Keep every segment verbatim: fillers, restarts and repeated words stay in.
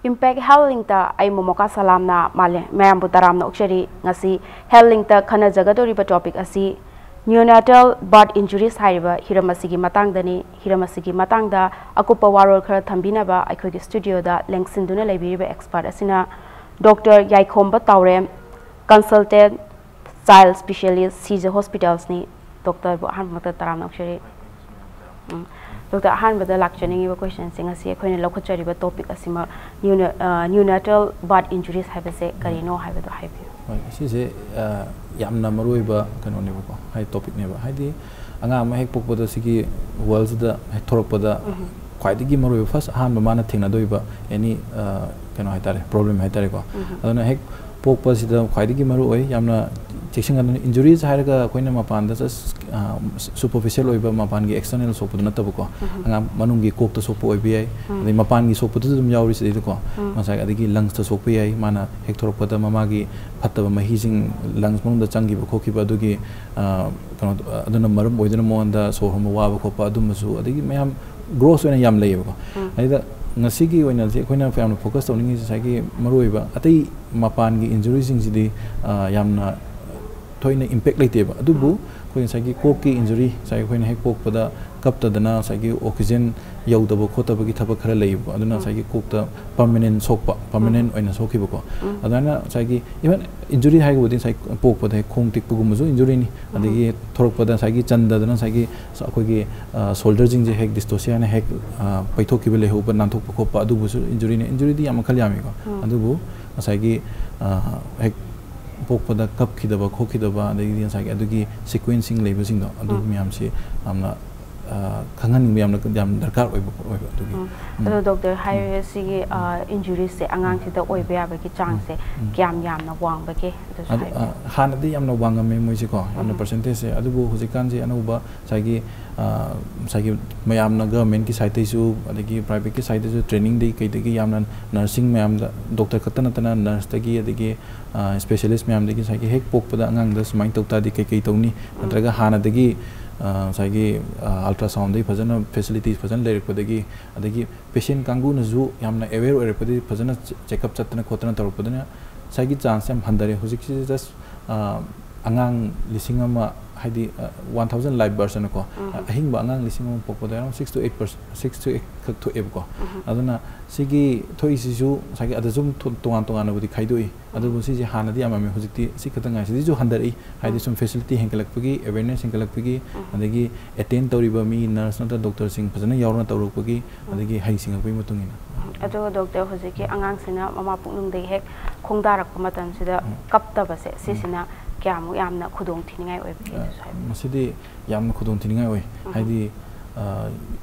Impact Health Linkꯇ ꯑꯩ ꯃꯣꯃꯣꯀꯥ ꯁꯂꯥꯝꯅ ꯃꯥꯂꯦ-, ꯃꯌꯥꯝꯕꯨ ꯇꯔꯥꯝꯅ ꯑꯣꯛꯆꯔꯤ꯫ ꯉꯁꯤ Health Linkꯇ ꯈꯟꯅꯖꯒꯗꯧꯔꯤꯕ topic ꯑꯁꯤ neonatal birth injuries ꯍꯥꯏꯔꯤꯕ ꯍꯤꯔꯝ ꯑꯁꯤꯒꯤ ꯃꯇꯥꯡꯗꯅꯤ꯫ ꯍꯤꯔꯝ ꯑꯁꯤꯒꯤ ꯃꯇꯥꯡꯗ ꯑꯀꯨꯞꯄ ꯋꯥꯔꯣꯜ ꯈꯔ ꯊꯝꯕꯤꯅꯕ ꯑꯩꯈꯣꯏꯒꯤ studioꯗ ꯂꯦꯡꯁꯤꯟꯗꯨꯅ ꯂꯩꯕꯤꯔꯤꯕ expert ꯑꯁꯤꯅ Doctor ꯌꯥꯏꯈꯣꯝꯕ ꯇꯥꯎꯔꯦꯝ, consultant child specialist, ꯁꯤꯖꯦ Hospitals ꯅꯤ꯫ Doctorꯕꯨ ꯑꯍꯥꯟꯕꯃꯛꯇ ꯇꯔꯥꯝꯅ ꯑꯣꯛꯆꯔꯤ꯫ ꯎꯝ꯫ Doctor, ꯑꯍꯥꯟꯕꯗ ꯂꯥꯛꯆꯅꯤꯡꯉꯤꯕ questionꯁꯦ, ꯉꯁꯤ ꯑꯩꯈꯣꯏꯅ ꯂꯧꯈꯠꯆꯔꯤꯕ topic ꯑꯁꯤꯃꯛ, neona-, ꯑ, neonatal birth injuries ꯍꯥꯏꯕꯁꯦ ꯀꯔꯤꯅꯣ ꯍꯥꯏꯕꯗꯣ ꯍꯥꯏꯕꯤꯌꯨ꯫ ꯍꯣꯏ, ꯁꯤꯁꯦ, ꯑ, ꯌꯥꯝꯅ ꯃꯔꯨꯑꯣꯏꯕ ꯀꯩꯅꯣꯅꯦꯕꯀꯣ, ꯍꯥꯏꯗꯤ topicꯅꯦꯕ꯫ ꯍꯥꯏꯗꯤ ꯑꯉꯥꯡ ꯑꯃ ꯍꯦꯛ ꯄꯣꯛꯄꯗ ꯁꯤꯒꯤ worldꯁꯤꯗ ꯍꯦꯛ ꯊꯣꯔꯛꯄꯗ ꯎꯝ꯫ ꯈ꯭ꯋꯥꯏꯗꯒꯤ ꯃꯔꯨꯑꯣꯏꯕ first ꯑꯍꯥꯟꯕ ꯃꯥꯅ ꯊꯦꯡꯅꯗꯣꯏꯕ any, ꯑ, ꯀꯩꯅꯣ ꯍꯥꯏꯇꯥꯔꯦ, problem ꯍꯥꯏꯇꯥꯔꯦꯀꯣ꯫ ꯎꯝ꯫ ꯑꯗꯨꯅ ꯍꯦꯛ ꯄꯣꯛꯄꯁꯤꯗ ꯈ꯭ꯋꯥꯏꯗꯒꯤ ꯃꯔꯨꯑꯣꯏ, ꯌꯥꯝꯅ ꯆꯦꯛꯁꯤꯟꯒꯗꯕꯅꯤ꯫ Injuries ꯍꯥꯏꯔꯒ ꯑꯩꯈꯣꯏꯅ ꯃꯄꯥꯟꯗ just, ꯑ, superficial ꯑꯣꯏꯕ ꯃꯄꯥꯟꯒꯤ external ꯁꯣꯛꯄꯗꯨ ꯅꯠꯇꯕꯀꯣ, ꯎꯝ꯫ ꯑꯉꯥꯡ ꯃꯅꯨꯡꯒꯤ ꯀꯣꯛꯇ ꯁꯣꯛꯄ ꯑꯣꯏꯕ ꯌꯥꯏ, ꯎꯝ꯫ ꯑꯗꯩ ꯃꯄꯥꯟꯒꯤ ꯁꯣꯛꯄꯗꯨꯁꯨ ꯑꯗꯨꯝ ꯌꯥꯎꯔꯤ ꯁꯤꯗꯩꯗꯀꯣ꯫ ꯎꯝ꯫ ꯉꯁꯥꯏ ꯑꯗꯒꯤ lungsꯇ ꯁꯣꯛꯄ ꯌꯥꯏ, ꯃꯥꯅ ꯍꯦꯛ ꯊꯣꯔꯛꯄꯗ ꯃꯃꯥꯒꯤ ꯐꯠꯇꯕ ꯃꯍꯤꯁꯤꯡ lungs ꯃꯅꯨꯡꯗ ꯆꯪꯈꯤꯕ ꯈꯣꯠꯈꯤꯕ ꯑꯗꯨꯒꯤ, ꯑ, ꯀꯩꯅꯣ, ꯑꯗꯨꯅ ꯃꯔꯝ ꯑꯣꯏꯗꯨꯅ ꯃꯉꯣꯟꯗ ꯁꯣꯔ ꯍꯣꯟꯕ ꯋꯥꯕ ꯈꯣꯠꯄ ꯑꯗꯨꯝꯕꯁꯨ, ꯑꯗꯒꯤ ꯃꯌꯥꯝ gross ꯑꯣꯏꯅ ꯌꯥꯝ ꯂꯩꯌꯦꯕꯀꯣ꯫ ꯎꯝ꯫ ꯑꯗꯩꯗ ꯉꯁꯤꯒꯤ ꯑꯣꯏꯅꯗꯤ ꯑꯩꯈꯣꯏꯅ ꯌꯥꯝꯅ focus ꯇꯧꯅꯤꯡꯉꯤꯁꯦ ꯉꯁꯥꯏꯒꯤ ꯃꯔꯨꯑꯣꯏꯕ ꯑꯇꯩ ꯃꯄꯥꯟꯒꯤ injuryꯁꯤꯡꯁꯤꯗꯤ, ꯑ, ꯌꯥꯝꯅ ꯊꯣꯏꯅ impact ꯂꯩꯇꯦꯕ꯫ ꯑꯗꯨꯕꯨ ꯎꯝ꯫ ꯑꯩꯈꯣꯏ ꯉꯁꯥꯏꯒꯤ ꯀꯣꯛꯀꯤ injury, ꯉꯁꯥꯏꯒꯤ ꯑꯩꯈꯣꯏꯅ ꯍꯦꯛ ꯄꯣꯛꯄꯗ ꯀꯞꯇꯗꯅ ꯉꯁꯥꯏꯒꯤ oxygen ꯌꯧꯗꯕ ꯈꯣꯠꯇꯕꯒꯤ ꯊꯕꯛ ꯈꯔ ꯂꯩꯌꯦꯕꯀꯣ꯫ ꯑꯗꯨꯅ ꯎꯝ꯫ ꯉꯁꯥꯏꯒꯤ ꯀꯣꯛꯇ permanent ꯁꯣꯛꯄ, permanent ꯎꯝ꯫ ꯑꯣꯏꯅ ꯁꯣꯛꯈꯤꯕꯀꯣ꯫ ꯎꯝ꯫ ꯑꯗꯨꯃꯥꯏꯅ ꯉꯁꯥꯏꯒꯤ even injury ꯍꯥꯏꯕꯕꯨꯗꯤ ꯉꯁꯥꯏ ꯄꯣꯛꯄꯗ ꯍꯦꯛ ꯈꯣꯡ ꯇꯦꯛꯄꯒꯨꯝꯕꯁꯨ injuryꯅꯤ꯫ ꯎꯝ꯫ ꯑꯗꯒꯤ ꯊꯣꯔꯛꯄꯗ ꯉꯁꯥꯏꯒꯤ ꯆꯟꯗꯗꯅ ꯉꯁꯥꯏꯒꯤ ꯑꯩꯈꯣꯏꯒꯤ, ꯑ, shoulderꯁꯤꯡꯁꯦ ꯍꯦꯛ dystociaꯅ ꯍꯦꯛ, ꯑ, ꯄꯩꯊꯣꯛꯈꯤꯕ, ꯂꯩꯍꯧꯕ, ꯅꯥꯟꯊꯣꯛꯄ ꯈꯣꯠꯄ, ꯑꯗꯨꯕꯨꯁꯨ injuryꯅꯤ꯫ Injuryꯗꯤ ꯌꯥꯝ ꯃꯈꯜ ꯌꯥꯝꯃꯤꯀꯣ꯫ ꯎꯝ꯫ ꯑꯗꯨꯕꯨ ꯉꯁꯥꯏꯒꯤ, ꯑ, ꯍꯦꯛ ꯄꯣꯛꯄꯗ ꯀꯞꯈꯤꯗꯕ ꯈꯣꯠꯈꯤꯗꯕ, ꯑꯗꯒꯤꯗꯤ ꯉꯁꯥꯏꯒꯤ ꯑꯗꯨꯒꯤ sequenceꯁꯤꯡ ꯂꯩꯕꯁꯤꯡꯗꯣ, ꯑꯗꯨ ꯎꯝ꯫ ꯃꯌꯥꯝꯁꯤ ꯌꯥꯝꯅ, ꯑ, ꯈꯪꯍꯟꯅꯤꯡꯕ ꯌꯥꯝꯅ, ꯌꯥꯝ ꯗꯔꯀꯥꯔ ꯑꯣꯏꯕ ꯄꯣꯠ ꯑꯣꯏꯕ ꯑꯗꯨꯒꯤ꯫ ꯎꯝ꯫ ꯎꯝ꯫ ꯑꯗꯣ doctor, ꯎꯝ꯫ ꯍꯥꯏꯔꯤꯕ ꯁꯤꯒꯤ, ꯑ, injuriesꯁꯦ ꯑꯉꯥꯡꯁꯤꯗ ꯑꯣꯏꯕ ꯌꯥꯕꯒꯤ ꯆꯥꯡꯁꯦ ꯎꯝ꯫ ꯀꯌꯥꯝ ꯌꯥꯝꯅ ꯋꯥꯡꯕꯒꯦ? ꯑꯗꯨꯁꯨ ꯑꯗꯨ, ꯍꯥꯏꯕꯤꯌꯨ꯫ ꯑ, ꯍꯥꯟꯅꯗꯤ ꯌꯥꯝꯅ ꯋꯥꯡꯉꯝꯃꯦ ꯃꯣꯏꯁꯦꯀꯣ, ꯌꯥꯝꯅ ꯎꯝ꯫ percentageꯁꯦ꯫ ꯑꯗꯨꯕꯨ ꯍꯧꯖꯤꯛꯀꯥꯟꯁꯦ ꯑꯅꯧꯕ ꯉꯁꯥꯏꯒꯤ, ꯑ, ꯉꯁꯥꯏꯒꯤ ꯃꯌꯥꯝꯅ governmentꯀꯤ sideꯇꯩꯁꯨ ꯑꯗꯒꯤ privateꯀꯤ sideꯇꯩꯁꯨ trainingꯗꯒꯤ ꯀꯩꯗꯒꯤ ꯌꯥꯝꯅ nursing ꯃꯌꯥꯝꯗ, doctor ꯈꯛꯇ ꯅꯠꯇꯅ nurseꯇꯒꯤ ꯑꯗꯒꯤ, ꯑ, specialist ꯃꯌꯥꯝꯗꯒꯤ ꯉꯁꯥꯏꯒꯤ ꯍꯦꯛ ꯄꯣꯛꯄꯗ ꯑꯉꯥꯡꯗ ꯁꯨꯃꯥꯏꯅ ꯇꯧ ꯇꯥꯔꯗꯤ ꯀꯩ ꯀꯩ ꯇꯧꯅꯤ? ꯎꯝ꯫ ꯅꯠꯇ꯭ꯔꯒ ꯍꯥꯟꯅꯗꯒꯤ ꯑ, ꯉꯁꯥꯏꯒꯤ, ꯑ, ultrasound ꯗꯒꯤ ꯐꯖꯅ facilities ꯐꯖꯅ ꯂꯩꯔꯛꯄꯗꯒꯤ, ꯑꯗꯒꯤ patient ꯀꯥꯡꯕꯨꯅꯁꯨ ꯌꯥꯝꯅ aware ꯑꯣꯏꯔꯛꯄꯗꯒꯤ ꯐꯖꯅ ꯆꯦ-, checkup ꯆꯠꯇꯅ ꯈꯣꯠꯇꯅ ꯇꯧꯔꯛꯄꯗꯨꯅ ꯉꯁꯥꯏꯒꯤ chance ꯌꯥꯝ ꯍꯟꯊꯔꯦ꯫ ꯍꯧꯖꯤꯛꯁꯤ just, ꯑ, ꯑꯉꯥꯡ ꯂꯤꯁꯤꯡ ꯑꯃ, ꯍꯥꯏꯗꯤ, ꯑ, one thousand live birth ꯑꯅꯀꯣ, ꯎꯝ꯫ ꯑꯍꯤꯡꯕ ꯑꯉꯥꯡ ꯂꯤꯁꯤꯡ ꯑꯃ ꯄꯣꯛꯄꯗ around six to eight percent, six to eight ꯈꯛ ꯊꯣꯛꯑꯦꯕꯀꯣ꯫ ꯎꯝ꯫ ꯑꯗꯨꯅ ꯁꯤꯒꯤ ꯊꯣꯛꯏꯁꯤꯁꯨ ꯉꯁꯥꯏꯒꯤ ꯑꯗꯁꯨ ꯇꯣ-, ꯇꯣꯉꯥꯟ ꯇꯣꯉꯥꯟꯅꯕꯨꯗꯤ ꯈꯥꯏꯗꯣꯛꯏ꯫ ꯑꯗꯨꯕꯨ ꯁꯤꯁꯦ ꯍꯥꯟꯅꯗꯤ ꯌꯥꯝꯃꯝꯃꯤ, ꯍꯧꯖꯤꯛꯇꯤ ꯁꯤ ꯈꯛꯇ ꯉꯥꯏ꯫ ꯁꯤꯗꯩꯁꯨ ꯍꯟꯊꯔꯛꯏ, ꯍꯥꯏꯗꯤ ꯎꯝ꯫ ꯁꯨꯝ facility ꯍꯦꯟꯒꯠꯂꯛꯄꯒꯤ, awareness ꯍꯦꯟꯒꯠꯂꯛꯄꯒꯤ, ꯎꯝ꯫ ꯑꯗꯒꯤ attend ꯇꯧꯔꯤꯕ ꯃꯤ nurse ꯅꯠꯇ꯭ꯔꯒ doctor ꯁꯤꯡ ꯐꯖꯅ ꯌꯥꯎꯔꯒ ꯇꯧꯔꯛꯄꯒꯤ, ꯎꯝ꯫ ꯑꯗꯒꯤ ꯍꯩꯁꯤꯡꯉꯛꯄꯒꯤ ꯃꯇꯨꯡ ꯏꯟꯅ꯫ ꯎꯝ꯫ ꯑꯗꯣ doctor, ꯍꯧꯖꯤꯛꯀꯤ ꯑꯉꯥꯡꯁꯤꯅ ꯃꯃꯥ ꯄꯨꯛꯅꯨꯡꯗꯒꯤ ꯍꯦꯛ ꯈꯣꯡꯗꯥꯔꯛꯄ ꯃꯇꯝꯁꯤꯗ ꯎꯝ꯫ ꯀꯞꯇꯕꯁꯦ, ꯎꯝ꯫ ꯁꯤꯁꯤꯅ ꯀꯌꯥꯃꯨꯛ ꯌꯥꯝꯅ ꯈꯨꯗꯣꯡ ꯊꯤꯅꯤꯡꯉꯥꯏ ꯑꯣꯏꯕꯒꯦ? ꯑ, ꯑꯗꯨꯁꯨ ꯍꯥꯏꯕꯤꯌꯨ꯫ ꯃꯁꯤꯗꯤ ꯌꯥꯝꯅ ꯈꯨꯗꯣꯡ ꯊꯤꯅꯤꯡꯉꯥꯏ ꯑꯣꯏ꯫ ꯎꯝ꯫ ꯍꯥꯏꯗꯤ, ꯑ,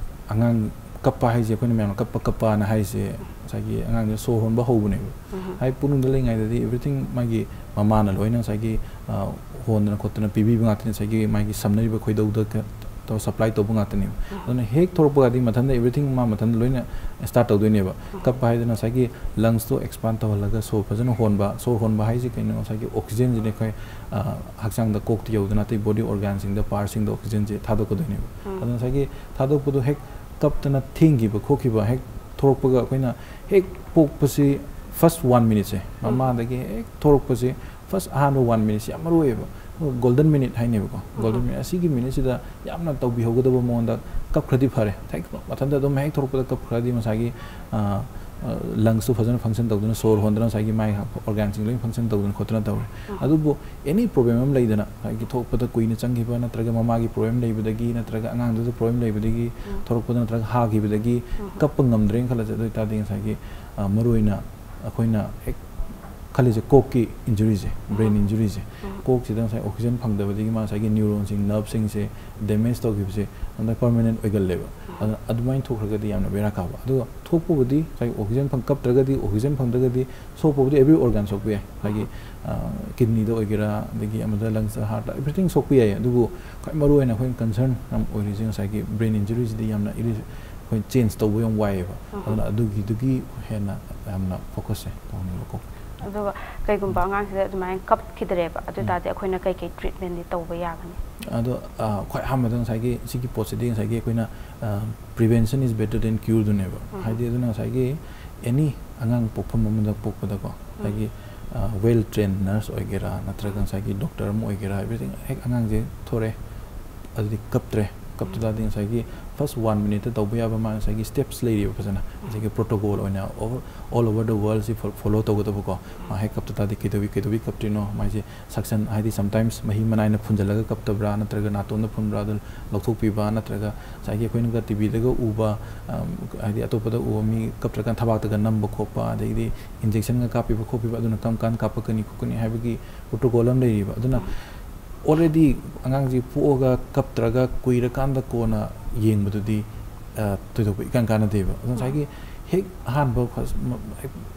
ꯑꯉꯥꯡ ꯀꯞꯄ ꯍꯥꯏꯁꯦ ꯑꯩꯈꯣꯏꯅ ꯃꯌꯥꯝꯅ ꯀꯞꯄ ꯀꯞꯄꯅ ꯍꯥꯏꯔꯤꯁꯦ, ꯎꯝ꯫ ꯉꯁꯥꯏꯒꯤ ꯑꯉꯥꯡꯁꯦ ꯁꯣꯔ ꯍꯣꯟꯕ ꯍꯧꯕꯅꯦꯕ꯫ ꯎꯝ꯫ ꯍꯥꯏꯗꯤ ꯄꯨꯛꯅꯨꯡꯗ ꯂꯩꯔꯤꯉꯩꯗꯗꯤ everything ꯃꯥꯒꯤ ꯃꯃꯥꯅ ꯂꯣꯏꯅ ꯉꯁꯥꯏꯒꯤ, ꯑ, ꯍꯣꯟꯗꯅ ꯈꯣꯠꯇꯅ ꯄꯤꯕꯤꯕ ꯉꯥꯛꯇꯅꯤ, ꯉꯁꯥꯏꯒꯤ ꯃꯥꯒꯤ ꯁꯝꯅꯔꯤꯕ ꯈꯣꯏꯗꯧꯗ ꯀ-, ꯇꯧ-, supply ꯇꯧꯕ ꯉꯥꯛꯇꯅꯦꯕ꯫ ꯎꯝ꯫ ꯑꯗꯨꯅ ꯍꯦꯛ ꯊꯣꯛꯂꯛꯄꯒꯗꯤ ꯃꯊꯟꯇ everything ꯃꯥ ꯃꯊꯟꯇ ꯂꯣꯏꯅ start ꯇꯧꯗꯣꯏꯅꯦꯕ꯫ ꯎꯝ꯫ ꯀꯞꯄ ꯍꯥꯏꯗꯅ ꯉꯁꯥꯏꯒꯤ lungs ꯇꯣ expand ꯇꯧꯍꯜꯂꯒ ꯁꯣꯔ ꯐꯖꯅ ꯍꯣꯟꯕ, ꯁꯣꯔ ꯍꯣꯟꯕ ꯍꯥꯏꯁꯦ ꯀꯩꯅꯣ? ꯉꯁꯥꯏꯒꯤ oxygen ꯁꯤꯅ ꯑꯩꯈꯣꯏ, ꯑ, ꯍꯛꯆꯥꯡꯗ ꯀꯣꯛꯇ ꯌꯧꯗꯅ ꯑꯇꯩ body organ ꯁꯤꯡꯗ, part ꯁꯤꯡꯗ oxygen ꯁꯦ ꯊꯥꯗꯣꯛꯀꯗꯣꯏꯅꯦꯕ꯫ ꯎꯝ꯫ ꯑꯗꯨꯅ ꯉꯁꯥꯏꯒꯤ ꯊꯥꯗꯣꯛꯄꯗꯣ ꯍꯦꯛ ꯀꯞꯇꯅ ꯊꯦꯡꯈꯤꯕ ꯈꯣꯠꯈꯤꯕ ꯍꯦꯛ ꯊꯣꯔꯛꯄꯒ ꯑꯩꯈꯣꯏꯅ ꯍꯦꯛ ꯄꯣꯛꯄꯁꯤ first one minute ꯁꯦ, ꯎꯝ꯫ ꯃꯃꯥꯗꯒꯤ ꯍꯦꯛ ꯊꯣꯔꯛꯄꯁꯦ first ꯑꯍꯥꯟꯕ one minute ꯁꯦ ꯌꯥꯝ ꯃꯔꯨ ꯑꯣꯏꯌꯦꯕ꯫ Golden minute ꯍꯥꯏꯅꯦꯕꯀꯣ꯫ Golden ꯎꯝ꯫ Minute ꯑꯁꯤꯒꯤ minute ꯁꯤꯗ ꯌꯥꯝꯅ ꯇꯧꯕꯤꯍꯧꯒꯗꯕ ꯃꯉꯣꯟꯗ ꯀꯞꯈ꯭ꯔꯗꯤ ꯐꯔꯦ꯫ ꯍꯦꯛ ꯃꯊꯟꯇ ꯑꯗꯨꯝ ꯍꯦꯛ ꯊꯣꯔꯛꯄꯗ ꯀꯞꯈ꯭ꯔꯗꯤ ꯉꯁꯥꯏꯒꯤ, ꯑ, ꯑ, lungs ꯇꯨ ꯐꯖꯅ function ꯇꯧꯗꯅ, ꯁꯣꯔ ꯍꯣꯟꯗꯅ ꯉꯁꯥꯏꯒꯤ ꯃꯥꯏ organ ꯁꯤꯡ ꯂꯣꯏꯅ function ꯇꯧꯗꯅ ꯈꯣꯠꯇꯅ ꯇꯧꯔꯦ꯫ ꯎꯝ꯫ ꯑꯗꯨꯕꯨ any problem ꯑꯃ ꯂꯩꯗꯅ, ꯉꯁꯥꯏꯒꯤ ꯊꯣꯛꯄꯗ ꯀꯨꯏꯅ ꯆꯪꯈꯤꯕ, ꯅꯠꯇ꯭ꯔꯒ ꯃꯃꯥꯒꯤ problem ꯂꯩꯕꯗꯒꯤ, ꯅꯠꯇ꯭ꯔꯒ ꯑꯉꯥꯡꯗꯨꯗ problem ꯂꯩꯕꯗꯒꯤ ꯎꯝ꯫ ꯊꯣꯔꯛꯄꯗ, ꯅꯠꯇ꯭ꯔꯒ ꯍꯥꯈꯤꯕꯗꯒꯤ ꯎꯝ꯫ ꯀꯞꯄ ꯉꯝꯗ꯭ꯔꯦꯅ ꯈꯜꯂꯁꯦ, ꯑꯗꯨ ꯑꯣꯏꯇꯥꯔꯗꯤ ꯉꯁꯥꯏꯒꯤ, ꯑ, ꯃꯔꯨꯑꯣꯏꯅ ꯑꯩꯈꯣꯏꯅ ꯍꯦꯛ ꯈꯜꯂꯤꯁꯦ ꯀꯣꯛꯀꯤ injury ꯁꯦ, brain ꯎꯝ꯫ Injury ꯁꯦ꯫ ꯎꯝ꯫ ꯀꯣꯛꯁꯤꯗ ꯉꯁꯥꯏ oxygen ꯐꯪꯗꯕꯗꯒꯤ ꯃꯥ ꯉꯁꯥꯏꯒꯤ neuron ꯁꯤꯡ, nerve ꯁꯤꯡꯁꯦ damage ꯇꯧꯈꯤꯕꯁꯦ ꯑꯗ permanent ꯑꯣꯏꯒꯜꯂꯦꯕ꯫ ꯎꯝ꯫ ꯑꯗꯨꯅ ꯑꯗꯨꯃꯥꯏꯅ ꯊꯣꯛꯈ꯭ꯔꯒꯗꯤ ꯌꯥꯝꯅ ꯕꯦꯔꯥ ꯀꯥꯕ꯫ ꯑꯗꯨꯒ ꯊꯣꯛꯄꯕꯨꯗꯤ ꯉꯁꯥꯏ oxygen ꯐꯪ-, ꯀꯞꯇ꯭ꯔꯒꯗꯤ, oxygen ꯐꯪꯗ꯭ꯔꯒꯗꯤ ꯁꯣꯛꯄꯕꯨꯗꯤ every organ ꯁꯣꯛꯄ ꯌꯥꯏ꯫ ꯉꯁꯥꯏꯒꯤ, ꯎꯝ꯫ ꯑ, kidney ꯗ ꯑꯣꯏꯒꯦꯔꯥ, ꯑꯗꯒꯤ ꯑꯃꯗ lungs, heart, everything ꯁꯣꯛꯄ ꯌꯥꯏ꯫ ꯑꯗꯨꯕꯨ ꯈ꯭ꯋꯥꯏ ꯃꯔꯨꯑꯣꯏꯅ ꯑꯩꯈꯣꯏꯅ concern ꯌꯥꯝ ꯑꯣꯏꯔꯤꯁꯦ ꯉꯁꯥꯏꯒꯤ brain injury ꯁꯤꯗꯤ ꯌꯥꯝꯅ ꯏꯔꯤ-, ꯑꯩꯈꯣꯏ change ꯇꯧꯕ ꯌꯥꯝ ꯋꯥꯏꯌꯦꯕ꯫ ꯎꯝ꯫ ꯑꯗꯨꯅ ꯑꯗꯨꯒꯤꯗꯨꯒꯤ ꯍꯦꯟꯅ ꯌꯥꯝꯅ focus ꯁꯦ ꯇꯧꯍꯟꯅꯤꯡꯕꯀꯣ꯫ ꯑꯗꯨꯒ ꯀꯩꯒꯨꯝꯕ ꯑꯉꯥꯡꯁꯤꯗ ꯑꯗꯨꯃꯥꯏꯅ ꯀꯞꯈꯤꯗ꯭ꯔꯦꯕ, ꯑꯗꯨ ꯎꯝ꯫ ꯇꯥꯔꯗꯤ ꯑꯩꯈꯣꯏꯅ ꯀꯩꯀꯩ treatmentꯗꯤ ꯇꯧꯕ ꯌꯥꯒꯅꯤ? ꯑꯗꯣ ꯑ, ꯈ꯭ꯋꯥꯏ ꯑꯍꯥꯟꯕꯗ ꯉꯁꯥꯏꯒꯤ ꯁꯤꯒꯤ ꯄꯣꯠꯁꯤꯗꯤ ꯉꯁꯥꯏꯒꯤ ꯑꯩꯈꯣꯏꯅ prevention is better than cureꯗꯨꯅꯦꯕ꯫ ꯎꯝ꯫ ꯍꯥꯏꯗꯤ ꯑꯗꯨꯅ ꯉꯁꯥꯏꯒꯤ any ꯑꯉꯥꯡ ꯄꯣꯛꯐꯝ ꯑꯃꯗ ꯄꯣꯛꯄꯗꯀꯣ ꯉꯁꯥꯏꯒꯤ well trained nurse ꯑꯣꯏꯒꯦꯔꯥ ꯅꯠꯇ꯭ꯔꯒ ꯉꯁꯥꯏꯒꯤ doctor ꯑꯃ ꯑꯣꯏꯒꯦꯔꯥ, everything, ꯍꯦꯛ ꯑꯉꯥꯡꯁꯦ ꯊꯣꯔꯛꯑꯦ ꯑꯗꯨꯗꯤ ꯀꯞꯇ꯭ꯔꯦ꯫ ꯀꯞꯇ ꯇꯥꯔꯗꯤ ꯉꯁꯥꯏꯒꯤ first one minuteꯇ ꯇꯧꯕ ꯌꯥꯕ ꯃꯥ ꯉꯁꯥꯏꯒꯤ steps ꯂꯩꯔꯤꯕ ꯐꯖꯅ, ꯉꯁꯥꯏꯒꯤ protocol ꯑꯣꯏꯅ over, all over the worldꯁꯤ follow ꯇꯧꯒꯗꯕꯀꯣ꯫ ꯃꯥ ꯍꯦꯛ ꯀꯞꯇ ꯇꯥꯔꯗꯤ ꯀꯩꯗꯧꯕꯤ ꯀꯩꯗꯧꯕꯤ ꯀꯞꯇ꯭ꯔꯤꯅꯣ, ꯃꯥꯏꯁꯦ suction ꯍꯥꯏꯗꯤ sometimes ꯃꯍꯤ ꯃꯅꯥꯏꯅ ꯐꯨꯟꯖꯜꯂꯒ ꯀꯞꯇꯕ꯭ꯔꯥ ꯅꯠꯇ꯭ꯔꯒ ꯅꯥꯇꯣꯟꯗ ꯐꯨꯟꯕ꯭ꯔꯥ ꯑꯗꯨ ꯂꯧꯊꯣꯛꯄꯤꯕ, ꯅꯠꯇ꯭ꯔꯒ ꯉꯁꯥꯏꯒꯤ ꯑꯩꯈꯣꯏꯅꯒ TVꯗꯒ ꯎꯕ, ꯑ, ꯍꯥꯏꯗꯤ ꯑꯇꯣꯞꯄꯗ ꯎꯕ ꯃꯤ ꯀꯞꯇ꯭ꯔꯀꯥꯟꯗ ꯊꯕꯥꯛꯇꯒ ꯅꯝꯕ ꯈꯣꯠꯄ, ꯑꯗꯒꯤꯗꯤ injectionꯒ ꯀꯥꯞꯄꯤꯕ ꯈꯣꯠꯄꯤꯕ, ꯑꯗꯨꯅ ꯀꯔꯝ ꯀꯥꯟꯗ ꯀꯥꯞꯄꯛꯀꯅꯤ ꯈꯣꯠꯀꯅꯤ ꯍꯥꯏꯕꯒꯤ protocol ꯑꯃ ꯂꯩꯔꯤꯕ꯫ ꯑꯗꯨꯅ already ꯑꯉꯥꯡꯁꯤ ꯄꯣꯛꯑꯒ ꯀꯞꯇ꯭ꯔꯒ ꯀꯨꯏꯔꯀꯥꯟꯗ ꯀꯣꯟꯅ ꯌꯦꯡꯕꯗꯨꯗꯤ, ꯑ, ꯊꯣꯏꯗꯣꯛꯄ ꯏꯀꯥꯟ ꯀꯥꯟꯅꯗꯦꯕ꯫ ꯑꯗꯨ ꯉꯁꯥꯏꯒꯤ ꯍꯦꯛ ꯑꯍꯥꯟꯕ first,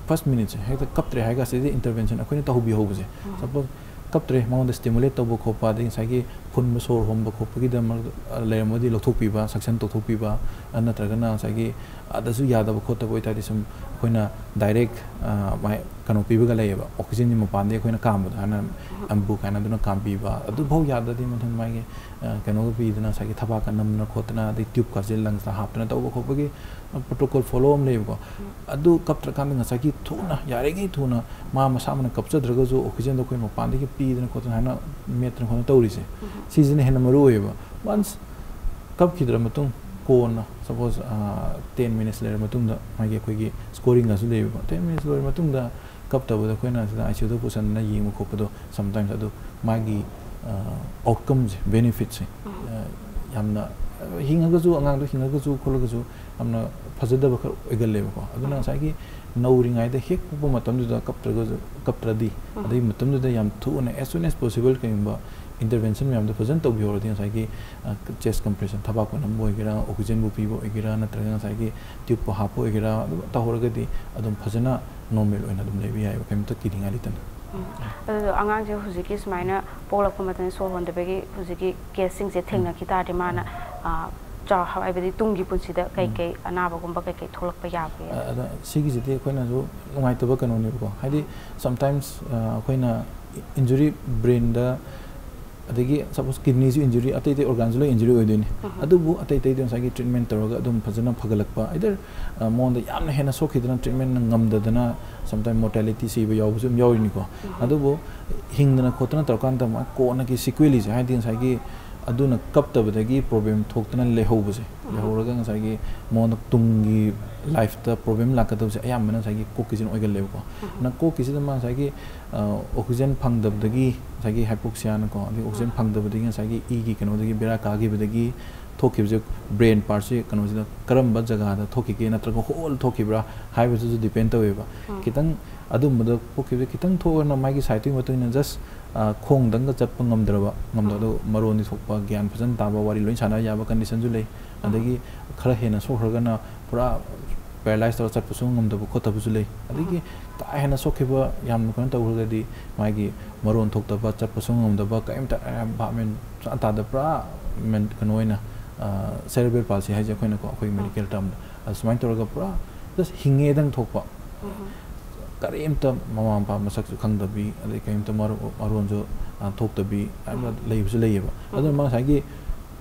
first minuteꯁꯦ ꯍꯦꯛꯇ ꯀꯞꯇ꯭ꯔꯦ ꯍꯥꯏ ꯀꯥꯟꯁꯤꯗ intervention ꯑꯩꯈꯣꯏꯅ ꯇꯧꯍꯧꯕ ꯍꯧꯕꯁꯦ, suppose ꯀꯞꯇ꯭ꯔꯦ, ꯃꯉꯣꯟꯗ stimulate ꯇꯧꯕ ꯈꯣꯠꯄ, ꯑꯗꯩ ꯉꯁꯥꯏꯒꯤ ꯐꯨꯟꯕ, ꯁꯣꯔ ꯍꯣꯟꯕ ꯈꯣꯠꯄꯒꯤꯗꯃꯛ, ꯑ, ꯂꯩꯔꯝꯃꯗꯤ ꯂꯧꯊꯣꯛꯄꯤꯕ, suction ꯇꯧꯊꯣꯛꯄꯤꯕ, ꯑ, ꯅꯠꯇ꯭ꯔꯒꯅ ꯉꯁꯥꯏꯒꯤ ꯑꯗꯁꯨ ꯌꯥꯗꯕ ꯈꯣꯠꯇꯕ ꯑꯣꯏꯇꯥꯔꯗꯤ ꯁꯨꯝ ꯑꯩꯈꯣꯏꯅ direct, ꯑ, ꯃꯥꯏ ꯀꯩꯅꯣ ꯄꯤꯕꯒ ꯂꯩꯌꯦꯕ, oxygenꯒꯤ ꯃꯄꯥꯟꯗꯒꯤ ꯑꯩꯈꯣꯏꯅ ꯀꯥꯝꯕꯗꯣ, ꯍꯥꯏꯅ ꯑꯝꯕꯨ ꯀꯥꯏꯅ ꯑꯗꯨꯅ ꯀꯥꯝꯕꯤꯕ, ꯑꯗꯨꯐꯥꯎ ꯌꯥꯗ꯭ꯔꯗꯤ ꯃꯊꯪ ꯃꯥꯒꯤ, ꯑ, ꯀꯩꯅꯣꯒ ꯄꯤꯗꯅ ꯉꯁꯥꯏꯒꯤ ꯊꯕꯥꯛꯀ ꯅꯝꯗꯅ ꯈꯣꯠꯇꯅ, ꯑꯗꯩ tubeꯀꯥꯁꯦ lungsꯇ ꯍꯥꯞꯇꯅ ꯇꯧꯕ ꯈꯣꯠꯄꯒꯤ, ꯑ, protocol follow ꯑꯃ ꯂꯩꯌꯦꯕꯀꯣ꯫ ꯑꯗꯨ ꯀꯞꯇ꯭ꯔꯀꯥꯟꯗ ꯉꯁꯥꯏꯒꯤ ꯊꯨꯅ, ꯌꯥꯔꯤꯉꯩ ꯊꯨꯅ ꯃꯥ ꯃꯁꯥꯃꯛꯅ ꯀꯞꯆꯗ꯭ꯔꯒꯁꯨ oxygenꯗꯣ ꯑꯩꯈꯣꯏ ꯃꯄꯥꯟꯗꯒꯤ ꯄꯤꯗꯅ ꯈꯣꯠꯇꯅ ꯍꯥꯏꯅ ꯃꯦꯠꯇꯅ ꯈꯣꯠꯇꯅ ꯇꯧꯔꯤꯁꯦ, ꯁꯤꯁꯤꯅ ꯍꯦꯟꯅ ꯃꯔꯨ ꯑꯣꯏꯌꯦꯕ꯫ Once ꯀꯞꯈꯤꯗ꯭ꯔ ꯃꯇꯨꯡ ꯀꯣꯟꯅ suppose, ꯑ, ten minutes ꯂꯩꯔ ꯃꯇꯨꯡꯗ ꯃꯥꯒꯤ ꯑꯩꯈꯣꯏꯒꯤ scoringꯒꯁꯨ ꯂꯩꯌꯦꯕꯀꯣ꯫ Ten minutes ꯂꯣꯏꯔ ꯃꯇꯨꯡꯗ ꯀꯞꯇꯕꯗ ꯑꯩꯈꯣꯏꯅ ꯁꯤꯗ ICUꯗ ꯄꯨꯁꯟꯗꯅ ꯌꯦꯡꯕ ꯈꯣꯠꯄꯗꯣ sometimes ꯑꯗꯨ ꯃꯥꯒꯤ, ꯑ, outcomeꯁꯦ, benefitꯁꯦ, ꯑ, ꯌꯥꯝꯅ, ꯑ, ꯍꯤꯡꯉꯒꯁꯨ, ꯑꯉꯥꯡꯗꯣ ꯍꯤꯡꯉꯒꯁꯨ ꯈꯣꯠꯂꯒꯁꯨ ꯌꯥꯝꯅ ꯐꯖꯗꯕ ꯈꯔ ꯑꯣꯏꯒꯜꯂꯦꯕꯀꯣ꯫ ꯑꯗꯨꯅ ꯉꯁꯥꯏꯒꯤ ꯅꯧꯔꯤꯉꯩꯗ ꯍꯦꯛ ꯄꯣꯛꯄ ꯃꯇꯝꯗꯨꯗ ꯀꯞꯇ꯭ꯔꯒꯁꯨ, ꯀꯞꯇ꯭ꯔꯗꯤ, ꯑꯗꯨꯒꯤ ꯃꯇꯝꯗꯨꯗ ꯌꯥꯝ ꯊꯨꯅ, as soon as possible, ꯀꯩꯒꯨꯝꯕ intervention ꯃꯌꯥꯝꯗꯣ ꯐꯖꯅ ꯇꯧꯕꯤꯍꯧꯔꯗꯤ ꯉꯁꯥꯏꯒꯤ, ꯑ, chest compression, ꯊꯕꯥꯛ ꯀꯣꯟꯅꯝꯕ ꯑꯣꯏꯒꯦꯔꯥ, oxygenꯕꯨ ꯄꯤꯕ ꯑꯣꯏꯒꯦꯔꯥ, ꯅꯠꯇ꯭ꯔꯒ ꯉꯁꯥꯏꯒꯤ tubeꯄꯨ ꯍꯥꯞꯄ ꯑꯣꯏꯒꯦꯔꯥ, ꯑꯗꯨꯝ ꯇꯧꯍꯧꯔꯒꯗꯤ ꯑꯗꯨꯝ ꯐꯖꯅ normal ꯑꯣꯏꯅ ꯑꯗꯨꯝ ꯂꯩꯕ ꯌꯥꯏꯑꯕ, ꯀꯩꯝꯇ ꯀꯤꯅꯤꯡꯉꯥꯏ ꯂꯩꯇꯅ꯫ ꯑꯗꯨꯗꯣ ꯑꯉꯥꯡꯁꯦ ꯍꯧꯖꯤꯛꯀꯤ ꯁꯨꯃꯥꯏꯅ ꯄꯣꯛꯂꯛꯄ ꯃꯇꯝꯗ ꯁꯣꯔ ꯍꯣꯟꯗꯕꯒꯤ ꯍꯧꯖꯤꯛꯀꯤ caseꯁꯤꯡꯁꯦ ꯊꯦꯡꯅꯈꯤ ꯇꯥꯔꯗꯤ ꯃꯥꯅ, ꯑ, ꯆꯥꯎ-, ꯍꯥꯏꯕꯗꯤ ꯇꯨꯡꯒꯤ ꯄꯨꯟꯁꯤꯗ ꯎꯝ꯫ ꯀꯩꯀꯩ ꯑꯅꯥꯕꯒꯨꯝꯕ ꯀꯩꯀꯩ ꯊꯣꯛꯂꯛꯄ ꯌꯥꯕꯒꯦ? ꯑ-, ꯑꯗ ꯁꯤꯒꯤꯁꯤꯗꯤ ꯑꯩꯈꯣꯏꯅꯁꯨ ꯅꯨꯡꯉꯥꯏꯇꯕ ꯀꯩꯅꯣꯅꯦꯕꯀꯣ꯫ ꯍꯥꯏꯗꯤ sometimes, ꯑ, ꯑꯩꯈꯣꯏꯅ injury brainꯗ, ꯑꯗꯒꯤ suppose kidneyꯁꯨ injury, ꯑꯇꯩ ꯑꯇꯩ organꯁꯨ ꯂꯣꯏ injury ꯑꯣꯏꯗꯣꯏꯅꯤ꯫ ꯎꯝ꯫ ꯑꯗꯨꯕꯨ ꯑꯇꯩ ꯑꯇꯩꯗꯤ ꯉꯁꯥꯏꯒꯤ treatment ꯇꯧꯔꯒ ꯑꯗꯨꯝ ꯐꯖꯅ ꯐꯒꯠꯂꯛꯄ, either, ꯑ, ꯃꯉꯣꯟꯗ ꯌꯥꯝꯅ ꯍꯦꯟꯅ ꯁꯣꯛꯈꯤꯗꯅ treatment ꯉꯝꯗꯗꯅ sometimes mortality ꯁꯤꯕ ꯌꯥꯎꯕꯁꯨ ꯑꯗꯨꯝ ꯌꯥꯎꯔꯤꯅꯤꯀꯣ꯫ ꯎꯝ꯫ ꯑꯗꯨꯕꯨ ꯍꯤꯡꯗꯅ ꯈꯣꯠꯇꯅ ꯇꯧꯔꯀꯥꯟꯗ ꯃꯥ ꯀꯣꯟꯅꯒꯤ sequelꯁꯦ, ꯍꯥꯏꯗꯤ ꯉꯁꯥꯏꯒꯤ ꯑꯗꯨꯅ ꯀꯞꯇꯕꯗꯒꯤ problem ꯊꯣꯛꯇꯅ ꯂꯩꯍꯧꯕꯁꯦ, ꯎꯝ꯫ ꯂꯩꯍꯧꯔꯒ ꯉꯁꯥꯏꯒꯤ ꯃꯉꯣꯟꯗ ꯇꯨꯡꯒꯤ lifeꯇ problem ꯂꯥꯛꯀꯗꯕꯁꯦ ꯑꯌꯥꯝꯕꯅ ꯉꯁꯥꯏꯒꯤ ꯀꯣꯛꯀꯤꯁꯤꯅ ꯑꯣꯏꯒꯜꯂꯦꯕꯀꯣ꯫ ꯎꯝ꯫ ꯅ ꯀꯣꯛꯀꯤꯁꯤꯗ ꯃꯥ ꯉꯁꯥꯏꯒꯤ, ꯑ, oxygen ꯐꯪꯗꯕꯗꯒꯤ ꯉꯁꯥꯏꯒꯤ hypoxiaꯅꯀꯣ, ꯑꯗꯒꯤ oxygen ꯎꯝ꯫ ꯐꯪꯗꯕꯗꯒꯤ ꯉꯁꯥꯏꯒꯤ ꯏꯒꯤ ꯀꯩꯅꯣꯗꯒꯤ ꯕꯦꯔꯥ ꯀꯥꯈꯤꯕꯗꯒꯤ ꯊꯣꯛꯈꯤꯕꯁꯦ, brain partꯁꯤ ꯀꯩꯅꯣꯁꯤꯗ ꯀꯔꯝꯕ ꯖꯒꯥꯗ ꯊꯣꯛꯈꯤꯒꯦ ꯅꯠꯇ꯭ꯔꯒ whole ꯊꯣꯛꯈꯤꯕ꯭ꯔꯥ ꯍꯥꯏꯕꯗꯨꯁꯨ depend ꯇꯧꯋꯦꯕ꯫ ꯎꯝ꯫ ꯈꯤꯇꯪ ꯑꯗꯨꯝꯕꯗ ꯊꯣꯛꯈꯤꯕꯁꯦ ꯈꯤꯇꯪ ꯊꯣꯛꯑꯒꯅ ꯃꯥꯒꯤ siteꯇꯨꯒꯤ ꯃꯇꯨꯡ ꯏꯟꯅ just, ꯑ, ꯈꯣꯡꯗꯪꯒ ꯆꯠꯄ ꯉꯝꯗ꯭ꯔꯕ, ꯉꯝꯗꯕ, ꯎꯝ꯫ ꯑꯗꯣ ꯃꯔꯣꯟꯗꯤ ꯊꯣꯛꯄ, ꯒ꯭ꯌꯥꯟ ꯐꯖꯅ ꯇꯥꯕ, ꯋꯥꯔꯤ ꯂꯣꯏ ꯁꯥꯟꯅ ꯌꯥꯕ conditionꯁꯨ ꯂꯩ꯫ ꯎꯝ꯫ ꯑꯗꯒꯤ ꯈꯔ ꯍꯦꯟꯅ ꯁꯣꯛꯈ꯭ꯔꯒꯅ ꯄꯨꯔꯥ paralyze ꯇꯧꯔꯒ ꯆꯠꯄꯁꯨ ꯉꯝꯗꯕ ꯈꯣꯠꯇꯕꯁꯨ ꯂꯩ꯫ ꯑꯗꯒꯤ ꯎꯝ꯫ ꯀꯥ ꯍꯦꯟꯅ ꯁꯣꯛꯈꯤꯕ ꯌꯥꯝꯅ ꯀꯩꯅꯣ ꯇꯧꯈ꯭ꯔꯒꯗꯤ ꯃꯥꯒꯤ ꯃꯔꯣꯟ ꯊꯣꯛꯇꯕ, ꯆꯠꯄꯁꯨ ꯉꯝꯗꯕ, ꯀꯔꯤꯝꯇ, ꯑ, ꯚꯥꯞ ꯃꯦꯟ ꯁꯨꯡꯇꯥ ꯇꯥꯗꯕ, ꯄꯨꯔꯥ ꯃꯦꯟ-, ꯀꯩꯅꯣ ꯑꯣꯏꯅ, ꯑ, cerebral palsy ꯍꯥꯏꯁꯦ ꯑꯩꯈꯣꯏꯅꯀꯣ, ꯑꯩꯈꯣꯏ ꯎꯝ꯫ medical termꯗ꯫ ꯑꯗ ꯁꯨꯃꯥꯏꯅ ꯇꯧꯔꯒ ꯄꯨꯔꯥ just ꯍꯤꯡꯉꯦꯗꯪ ꯊꯣꯛꯄ꯫ ꯎꯝ꯫ ꯀꯔꯤꯝꯇ ꯃꯃꯥ ꯃꯄꯥ ꯃꯁꯛꯁꯨ ꯈꯪꯗꯕꯤ, ꯑꯗꯩ ꯀꯔꯤꯝꯇ ꯃꯔꯣ-, ꯃꯔꯣꯟꯁꯨ, ꯑ, ꯊꯣꯛꯇꯕꯤ, ꯑꯗꯨꯝꯕ ꯎꯝ꯫ ꯂꯩꯕꯁꯨ ꯂꯩꯌꯦꯕ꯫ ꯎꯝ꯫ ꯑꯗꯨꯅ ꯃꯥ ꯉꯁꯥꯏꯒꯤ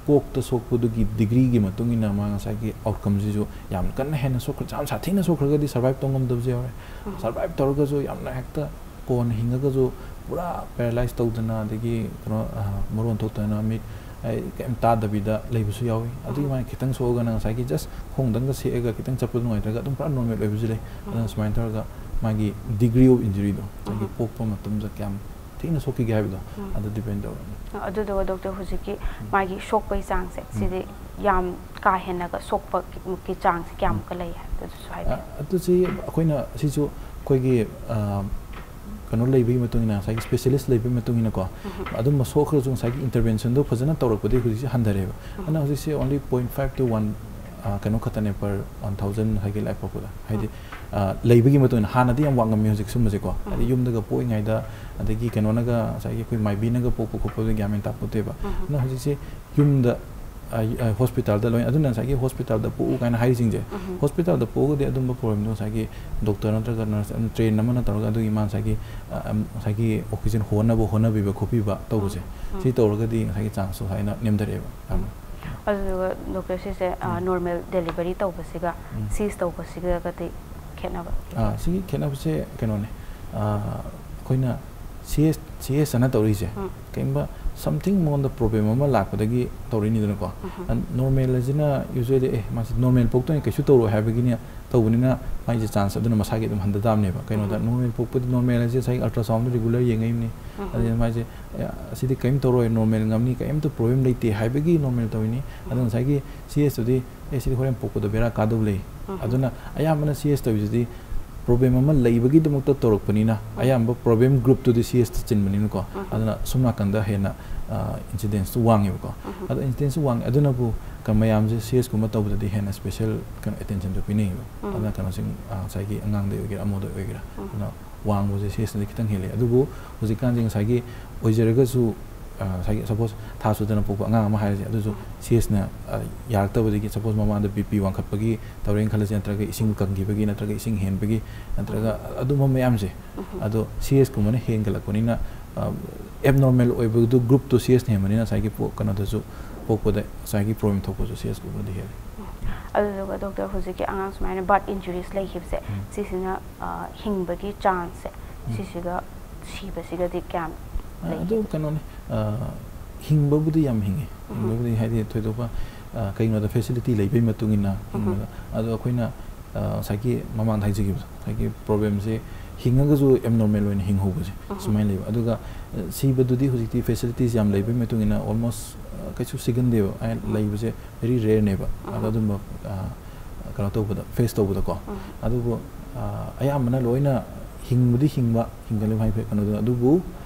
ꯀꯣꯛꯇ ꯁꯣꯛꯄꯗꯨꯒꯤ degreeꯒꯤ ꯃꯇꯨꯡ ꯏꯟꯅ ꯃꯥ ꯉꯁꯥꯏꯒꯤ outcomeꯁꯤꯁꯨ ꯌꯥꯝ ꯀꯟꯅ ꯍꯦꯟꯅ ꯁꯣꯛꯈ꯭ꯔ-, ꯌꯥꯝ ꯁꯥꯊꯤꯅ ꯁꯣꯛꯈ꯭ꯔꯒꯗꯤ survive ꯇꯧ ꯉꯝꯗꯕꯁꯨ ꯌꯥꯎꯔꯦ꯫ ꯎꯝ꯫ Survive ꯇꯧꯔꯒꯁꯨ ꯌꯥꯝꯅ ꯍꯦꯛꯇ ꯀꯣꯟꯅ ꯍꯤꯡꯉꯒꯁꯨ ꯄꯨꯔꯥ paralyze ꯇꯧꯗꯅ, ꯑꯗꯒꯤ ꯀꯩꯅꯣ, ꯑ, ꯃꯔꯣꯟ ꯊꯣꯛꯇꯅ, ꯃꯤꯠ, ꯑꯩ, ꯀꯩꯝ ꯇꯥꯗꯕꯤꯗ ꯂꯩꯕꯁꯨ ꯌꯥꯎꯏ꯫ ꯑꯗꯨꯒꯤ ꯎꯝ꯫ ꯃꯥꯏꯅ ꯈꯤꯇꯪ ꯁꯣꯛꯑꯒꯅ ꯉꯁꯥꯏꯒꯤ just ꯈꯣꯡꯗꯪꯒ ꯁꯦꯛꯑꯒ ꯈꯤꯇꯪ ꯆꯠꯄꯗ ꯅꯨꯡꯉꯥꯏꯇ꯭ꯔꯒ ꯑꯗꯨꯝ ꯄꯨꯔꯥ normal ꯑꯣꯏꯕꯁꯨ ꯂꯩ꯫ ꯑꯗꯨꯅ ꯎꯝ꯫ ꯁꯨꯃꯥꯏꯅ ꯇꯧꯔꯒ ꯃꯥꯒꯤ degree of injuryꯗꯣ, ꯉꯁꯥꯏꯒꯤ ꯎꯝ꯫ ꯄꯣꯛꯄ ꯃꯇꯝꯗ ꯀꯌꯥꯝ ꯊꯤꯅ ꯁꯣꯛꯈꯤꯒꯦ ꯍꯥꯏꯕꯗꯣ, ꯎꯝ꯫ ꯑꯗꯨ depend ꯇꯧꯔꯅꯤ꯫ ꯑꯗꯨꯗꯨꯒ doctor, ꯍꯧꯖꯤꯛꯀꯤ ꯎꯝ꯫ ꯃꯥꯒꯤ ꯁꯣꯛꯄꯒꯤ ꯆꯥꯡꯁꯦ, ꯎꯝ꯫ ꯁꯤꯗꯤ ꯌꯥꯝ ꯀꯥ ꯍꯦꯟꯅꯒ ꯁꯣꯛꯄꯒꯤ ꯆꯥꯡꯁꯦ ꯀꯌꯥꯃꯨꯛꯀ ꯎꯝ꯫ ꯂꯩ ꯍꯥꯏꯕꯗꯨꯁꯨ ꯍꯥꯏꯕꯤꯌꯨ꯫ ꯑ, ꯑꯗꯨꯁꯤ ꯑꯩꯈꯣꯏꯅ ꯁꯤꯁꯨ ꯑꯩꯈꯣꯏꯒꯤ, ꯑ, ꯀꯩꯅꯣ ꯂꯩꯕꯒꯤ ꯃꯇꯨꯡ ꯏꯟꯅ, ꯉꯁꯥꯏꯒꯤ specialist ꯂꯩꯕꯒꯤ ꯃꯇꯨꯡ ꯏꯟꯅꯀꯣ, ꯎꯝ꯫ ꯑꯗꯨꯝꯕ ꯁꯣꯛꯈ꯭ꯔꯁꯨ ꯉꯁꯥꯏꯒꯤ interventionꯗꯣ ꯐꯖꯅ ꯇꯧꯔꯛꯄꯗꯒꯤ ꯍꯧꯖꯤꯛꯁꯤ ꯍꯟꯊꯔꯦꯕ꯫ ꯎꯝ꯫ ꯑꯗꯨꯅ ꯍꯧꯖꯤꯛꯁꯦ only point five to one, ꯑ, ꯀꯩꯅꯣ ꯈꯛꯇꯅꯦ per one thousand ꯉꯁꯥꯏꯒꯤ ꯂꯥꯏ ꯄꯣꯛꯄꯗ꯫ ꯍꯥꯏꯗꯤ, ꯎꯝ꯫ ꯑ, ꯂꯩꯕꯒꯤ ꯃꯇꯨꯡ ꯏꯟꯅ, ꯍꯥꯟꯅꯗꯤ ꯌꯥꯝ ꯋꯥꯡꯉꯝꯃꯤ ꯍꯧꯖꯤꯛ ꯁꯨꯝꯕꯁꯦꯀꯣ꯫ ꯍꯥꯏꯗꯤ ꯎꯝ꯫ ꯌꯨꯝꯗꯒ ꯄꯣꯛꯏꯉꯩꯗ, ꯑꯗꯒꯤ ꯀꯩꯅꯣꯅꯒ, ꯉꯁꯥꯏꯒꯤ ꯑꯩꯈꯣꯏ ꯃꯥꯏꯕꯤꯅꯒ ꯄꯣꯛꯄ ꯈꯣꯠꯄꯗ ꯒ꯭ꯌꯥꯟ ꯃꯦꯟ ꯇꯥꯄꯣꯠꯇꯦꯕ꯫ ꯎꯝ꯫ ꯑꯗꯨꯅ ꯍꯧꯖꯤꯛꯁꯦ ꯌꯨꯝꯗ ꯍꯣꯁꯄꯤꯇꯥꯜꯗ ꯂꯣꯏꯅ, ꯑꯗꯨꯅ ꯉꯁꯥꯏꯒꯤ ꯍꯣꯁꯄꯤꯇꯥꯜꯗ ꯄꯣꯛꯎ ꯀꯥꯏꯅ ꯍꯥꯏꯔꯤꯁꯤꯡꯁꯦ, ꯍꯣꯁꯄꯤꯇꯥꯜꯗ ꯄꯣꯛꯑꯒꯗꯤ ꯑꯗꯨꯝꯕ ꯄ꯭ꯔꯣꯕ꯭ꯂꯦꯝꯗꯣ ꯉꯁꯥꯏꯒꯤ ꯗꯣꯛꯇꯔ ꯅꯠꯇ꯭ꯔꯒ ꯅꯔꯁ ꯑꯗꯨꯝ ꯇ꯭ꯔꯦꯟ ꯑꯃꯅ ꯇꯧꯔꯒ ꯑꯗꯨꯒꯤ ꯃꯥ ꯉꯁꯥꯏꯒꯤ, ꯑ, ꯑꯝ, ꯉꯁꯥꯏꯒꯤ ꯑꯣꯛꯁꯤꯖꯦꯟ ꯍꯣꯟꯅꯕ ꯍꯣꯠꯅꯕꯤꯕ ꯈꯣꯠꯄꯤꯕ ꯇꯧꯕꯁꯦ, ꯁꯤ ꯇꯧꯔꯒꯗꯤ ꯉꯁꯥꯏꯒꯤ ꯆꯥꯟꯁꯇꯣ ꯁꯨꯃꯥꯏꯅ ꯅꯦꯝꯊꯔꯛꯑꯦꯕ ꯌꯥꯝꯅ꯫ ꯑꯗꯨꯗꯨꯒ ꯗꯣꯛꯇꯔ, ꯁꯤꯁꯦ, ꯑ, ꯅꯣꯔꯃꯦꯜ ꯗꯦꯂꯤꯚꯔꯤ ꯇꯧꯕꯁꯤꯒ ꯁꯤꯁ ꯇꯧꯕꯁꯤꯒꯗꯤ ꯈꯦꯠꯅꯕ? ꯑꯥ, ꯁꯤꯒꯤ ꯈꯦꯠꯅꯕꯁꯦ ꯀꯩꯅꯣꯅꯦ, ꯑꯥ, ꯑꯩꯈꯣꯏꯅ ꯁꯤ ꯑꯦꯁ, ꯁꯤ ꯑꯦꯁ ꯑꯅ ꯇꯧꯔꯤꯁꯦ, ꯀꯩꯒꯨꯝꯕ something ꯃꯉꯣꯟꯗ ꯄ꯭ꯔꯣꯕ꯭ꯂꯦꯝ ꯑꯃ ꯂꯥꯛꯄꯗꯒꯤ ꯇꯧꯔꯛꯏꯅꯤꯗꯅꯀꯣ꯫ ꯅꯣꯔꯃꯦꯜ ꯑꯁꯤꯅ usually, "ꯑꯦ, ꯃꯥꯁꯤ ꯅꯣꯔꯃꯦꯜ ꯄꯣꯛꯇꯣꯏꯅꯤ, ꯀꯩꯁꯨ ꯇꯧꯔꯣꯏ" ꯍꯥꯏꯕꯒꯤꯅꯦ ꯇꯧꯕꯅꯤꯅ, ꯃꯥꯏꯁꯦ ꯆꯥꯟꯁ ꯑꯗꯨꯅ ꯃꯁꯥꯒꯤ ꯑꯗꯨꯝ ꯍꯟꯊ ꯇꯥꯕꯅꯦꯕ꯫ ꯀꯩꯅꯣꯗ, ꯅꯣꯔꯃꯦꯜ ꯄꯣꯛꯄꯗꯤ, ꯅꯣꯔꯃꯦꯜ ꯑꯁꯦ ꯉꯁꯥꯏꯒꯤ ꯑꯜꯇ꯭ꯔꯥꯁꯥꯎꯟꯗ ꯔꯤꯒꯨꯂꯔ ꯌꯦꯡꯉꯛꯏꯕꯅꯤ, ꯑꯗꯨꯅ ꯃꯥꯏꯁꯦ, "ꯑꯦ, ꯑꯁꯤꯗꯤ ꯀꯔꯤꯝ ꯇꯧꯔꯣꯏ, ꯅꯣꯔꯃꯦꯜ ꯉꯝꯅꯤ, ꯀꯔꯤꯝꯇ ꯄ꯭ꯔꯣꯕ꯭ꯂꯦꯝ ꯂꯩꯇꯦ" ꯍꯥꯏꯕꯒꯤ ꯅꯣꯔꯃꯦꯜ ꯇꯧꯔꯤꯅꯤ꯫ ꯑꯗꯣ ꯉꯁꯥꯏꯒꯤ ꯁꯤ ꯑꯦꯁꯇꯨꯗꯤ, "ꯑꯦ, ꯁꯤꯗꯤ ꯍꯣꯔꯦꯟ ꯄꯣꯛꯄꯗ ꯕꯦꯔꯥ ꯀꯥꯗꯧ ꯂꯩ"꯫ ꯑꯗꯨꯅ ꯑꯌꯥꯝꯕꯅ ꯁꯤ ꯑꯦꯁ ꯇꯧꯔꯤꯁꯤꯗꯤ ꯄ꯭ꯔꯣꯕ꯭ꯂꯦꯝ ꯑꯃ ꯂꯩꯕꯒꯤꯗꯃꯛꯇ ꯇꯧꯔꯛꯄꯅꯤꯅ, ꯑꯌꯥꯝꯕ ꯄ꯭ꯔꯣꯕ꯭ꯂꯦꯝ ꯒ꯭ꯔꯨꯞꯇꯨꯗꯤ ꯁꯤ ꯑꯦꯁꯇ ꯆꯤꯟꯕꯅꯤꯅꯀꯣ꯫ ꯑꯗꯨꯅ ꯁꯨꯝ ꯅꯥꯀꯟꯗ ꯍꯦꯟꯅ, ꯑ, ꯏꯟꯁꯤꯗꯦꯟꯁꯇꯨ ꯋꯥꯡꯉꯦꯕꯀꯣ꯫ ꯑꯗꯣ ꯏꯟꯁꯤꯗꯦꯟꯁꯇꯨ ꯋꯥꯡꯉꯦ, ꯑꯗꯨꯅꯕꯨ ꯀ-, ꯃꯌꯥꯝꯁꯦ ꯁꯤ ꯑꯦꯁꯀꯨꯝꯕ ꯇꯧꯕꯗꯗꯤ ꯍꯦꯟꯅ ꯁ꯭ꯄꯦꯁꯦꯜ ꯀꯩꯅꯣ ꯑꯦꯇꯦꯟꯁꯟꯁꯨ ꯄꯤꯅꯩꯌꯦꯕ꯫ ꯑꯗꯨꯅ ꯀꯩꯅꯣꯁꯤꯡ, ꯑ, ꯉꯁꯥꯏꯒꯤ ꯑꯉꯥꯡꯗꯩ ꯑꯣꯏꯒꯦꯔꯥ ꯑꯃꯗ ꯑꯣꯏꯒꯦꯔꯥ꯫ ꯑꯗꯨꯅ ꯋꯥꯡꯕꯁꯦ ꯁꯤ ꯑꯦꯁꯅꯗꯤ ꯈꯤꯇꯪ ꯍꯦꯜꯂꯦ꯫ ꯑꯗꯨꯕꯨ ꯍꯧꯖꯤꯛꯀꯥꯟꯁꯦ ꯉꯁꯥꯏꯒꯤ ꯑꯣꯏꯖꯔꯒꯁꯨ, ꯑ, ꯉꯁꯥꯏꯒꯤ ꯁꯄꯣꯁ ꯊꯥ ꯁꯨꯗꯅ ꯄꯣꯛꯄ ꯑꯉꯥꯡ ꯑꯃ ꯍꯥꯏꯔꯁꯦ, ꯑꯗꯨꯁꯨ ꯁꯤ ꯑꯦꯁꯅ, ꯑ, ꯌꯥꯔꯛꯇꯕꯗꯒꯤ, ꯁꯄꯣꯁ ꯃꯃꯥꯗ ꯕꯤ ꯄꯤ ꯋꯥꯡꯈꯠꯄꯒꯤ ꯇꯧꯔꯦꯅ ꯈꯜꯂꯁꯤ, ꯅꯠꯇ꯭ꯔꯒ ꯏꯁꯤꯡ ꯀꯪꯈꯤꯕꯒꯤ, ꯅꯠꯇ꯭ꯔꯒ ꯏꯁꯤꯡ ꯍꯦꯟꯕꯒꯤ, ꯅꯠꯇ꯭ꯔꯒ ꯑꯗꯨꯝꯕ ꯃꯌꯥꯝꯁꯦ, ꯑꯗꯣ ꯁꯤ ꯑꯦꯁꯀꯨꯝꯕꯅ ꯍꯦꯟꯒꯠꯂꯛꯄꯅꯤꯅ, ꯑ, ꯑꯦꯕꯅꯣꯔꯃꯦꯜ ꯑꯣꯏꯕꯗꯨ ꯒ꯭ꯔꯨꯞꯇꯣ ꯁꯤ ꯑꯦꯁꯅ ꯍꯦꯟꯕꯅꯤꯅ ꯉꯁꯥꯏꯒꯤ ꯄꯣ-, ꯀꯩꯅꯣꯗꯁꯨ ꯄꯣꯛꯄꯗ ꯉꯁꯥꯏꯒꯤ ꯄ꯭ꯔꯣꯕ꯭ꯂꯦꯝ ꯊꯣꯛꯄꯁꯨ ꯁꯤ ꯑꯦꯁꯀꯨꯝꯕꯅꯗꯤ ꯍꯦꯜꯂꯤ꯫ ꯑꯗꯨꯗꯨꯒ ꯗꯣꯛꯇꯔ, ꯍꯧꯖꯤꯛꯀꯤ ꯑꯉꯥꯡ ꯁꯨꯃꯥꯏꯅ ꯕꯥꯔꯠ ꯏꯟꯖꯨꯔꯤꯁ ꯂꯩꯈꯤꯕꯁꯦ, ꯁꯤꯁꯤꯅ, ꯑ, ꯍꯤꯡꯕꯒꯤ ꯆꯥꯟꯁꯁꯦ, ꯁꯤꯁꯤꯒ ꯁꯤꯕꯁꯤꯒꯗꯤ ꯀꯌꯥꯝ ꯂꯩꯒꯦ? ꯑꯗꯨ ꯀꯩꯅꯣꯅꯤ, ꯑ, ꯍꯤꯡꯕꯕꯨꯗꯤ ꯌꯥꯝ ꯍꯤꯡꯉꯤ꯫ ꯍꯤꯡꯕꯕꯨꯗꯤ ꯍꯥꯏꯗꯤ ꯊꯣꯏꯗꯣꯛꯄ, ꯑ, ꯀꯩꯅꯣꯗ ꯐꯦꯁꯤꯂꯤꯇꯤ ꯂꯩꯕꯒꯤ ꯃꯇꯨꯡ ꯏꯟꯅ ꯍꯤꯡꯕꯗ꯫ ꯑꯗꯣ ꯑꯩꯈꯣꯏꯅ, ꯑ, ꯉꯁꯥꯏꯒꯤ ꯃꯃꯥꯡꯗ ꯍꯥꯏꯖꯈꯤꯕꯗꯣ, ꯉꯁꯥꯏꯒꯤ ꯄ꯭ꯔꯣꯕ꯭ꯂꯦꯝꯁꯦ ꯍꯤꯡꯉꯒꯁꯨ ꯑꯦꯕꯅꯣꯔꯃꯦꯜ ꯑꯣꯏꯅ ꯍꯤꯡꯍꯧꯕꯁꯦ ꯁꯨꯃꯥꯏꯅ ꯂꯩꯕ꯫ ꯑꯗꯨꯒ, ꯑ, ꯁꯤꯕꯗꯨꯗꯤ ꯍꯧꯖꯤꯛꯇꯤ ꯐꯦꯁꯤꯂꯤꯇꯤꯁ ꯌꯥꯝ ꯂꯩꯕꯒꯤ ꯃꯇꯨꯡ ꯏꯟꯅ ꯑꯣꯜꯃꯣꯁ, ꯑ, ꯀꯩꯁꯨ ꯁꯤꯒꯟꯗꯦꯕ꯫ ꯑꯩ ꯂꯩꯕꯁꯦ ꯚꯦꯔꯤ ꯔꯦꯌꯔꯅꯦꯕ꯫ ꯑꯗꯣ ꯑꯗꯨꯝꯕ, ꯑ, ꯀꯩꯅꯣ ꯇꯧꯕꯗ, ꯐꯦꯁ ꯇꯧꯕꯗꯀꯣ꯫ ꯑꯗꯨꯕꯨ, ꯑ, ꯑꯌꯥꯝꯕꯅ ꯂꯣꯏꯅ ꯍꯤꯡꯕꯗꯤ ꯍꯤꯡꯕ, ꯍꯤꯡꯒꯜꯂꯤ ꯍꯥꯏ ꯐꯩ, ꯀꯩꯅꯣꯗꯣ꯫ ꯑꯗꯨꯕꯨ,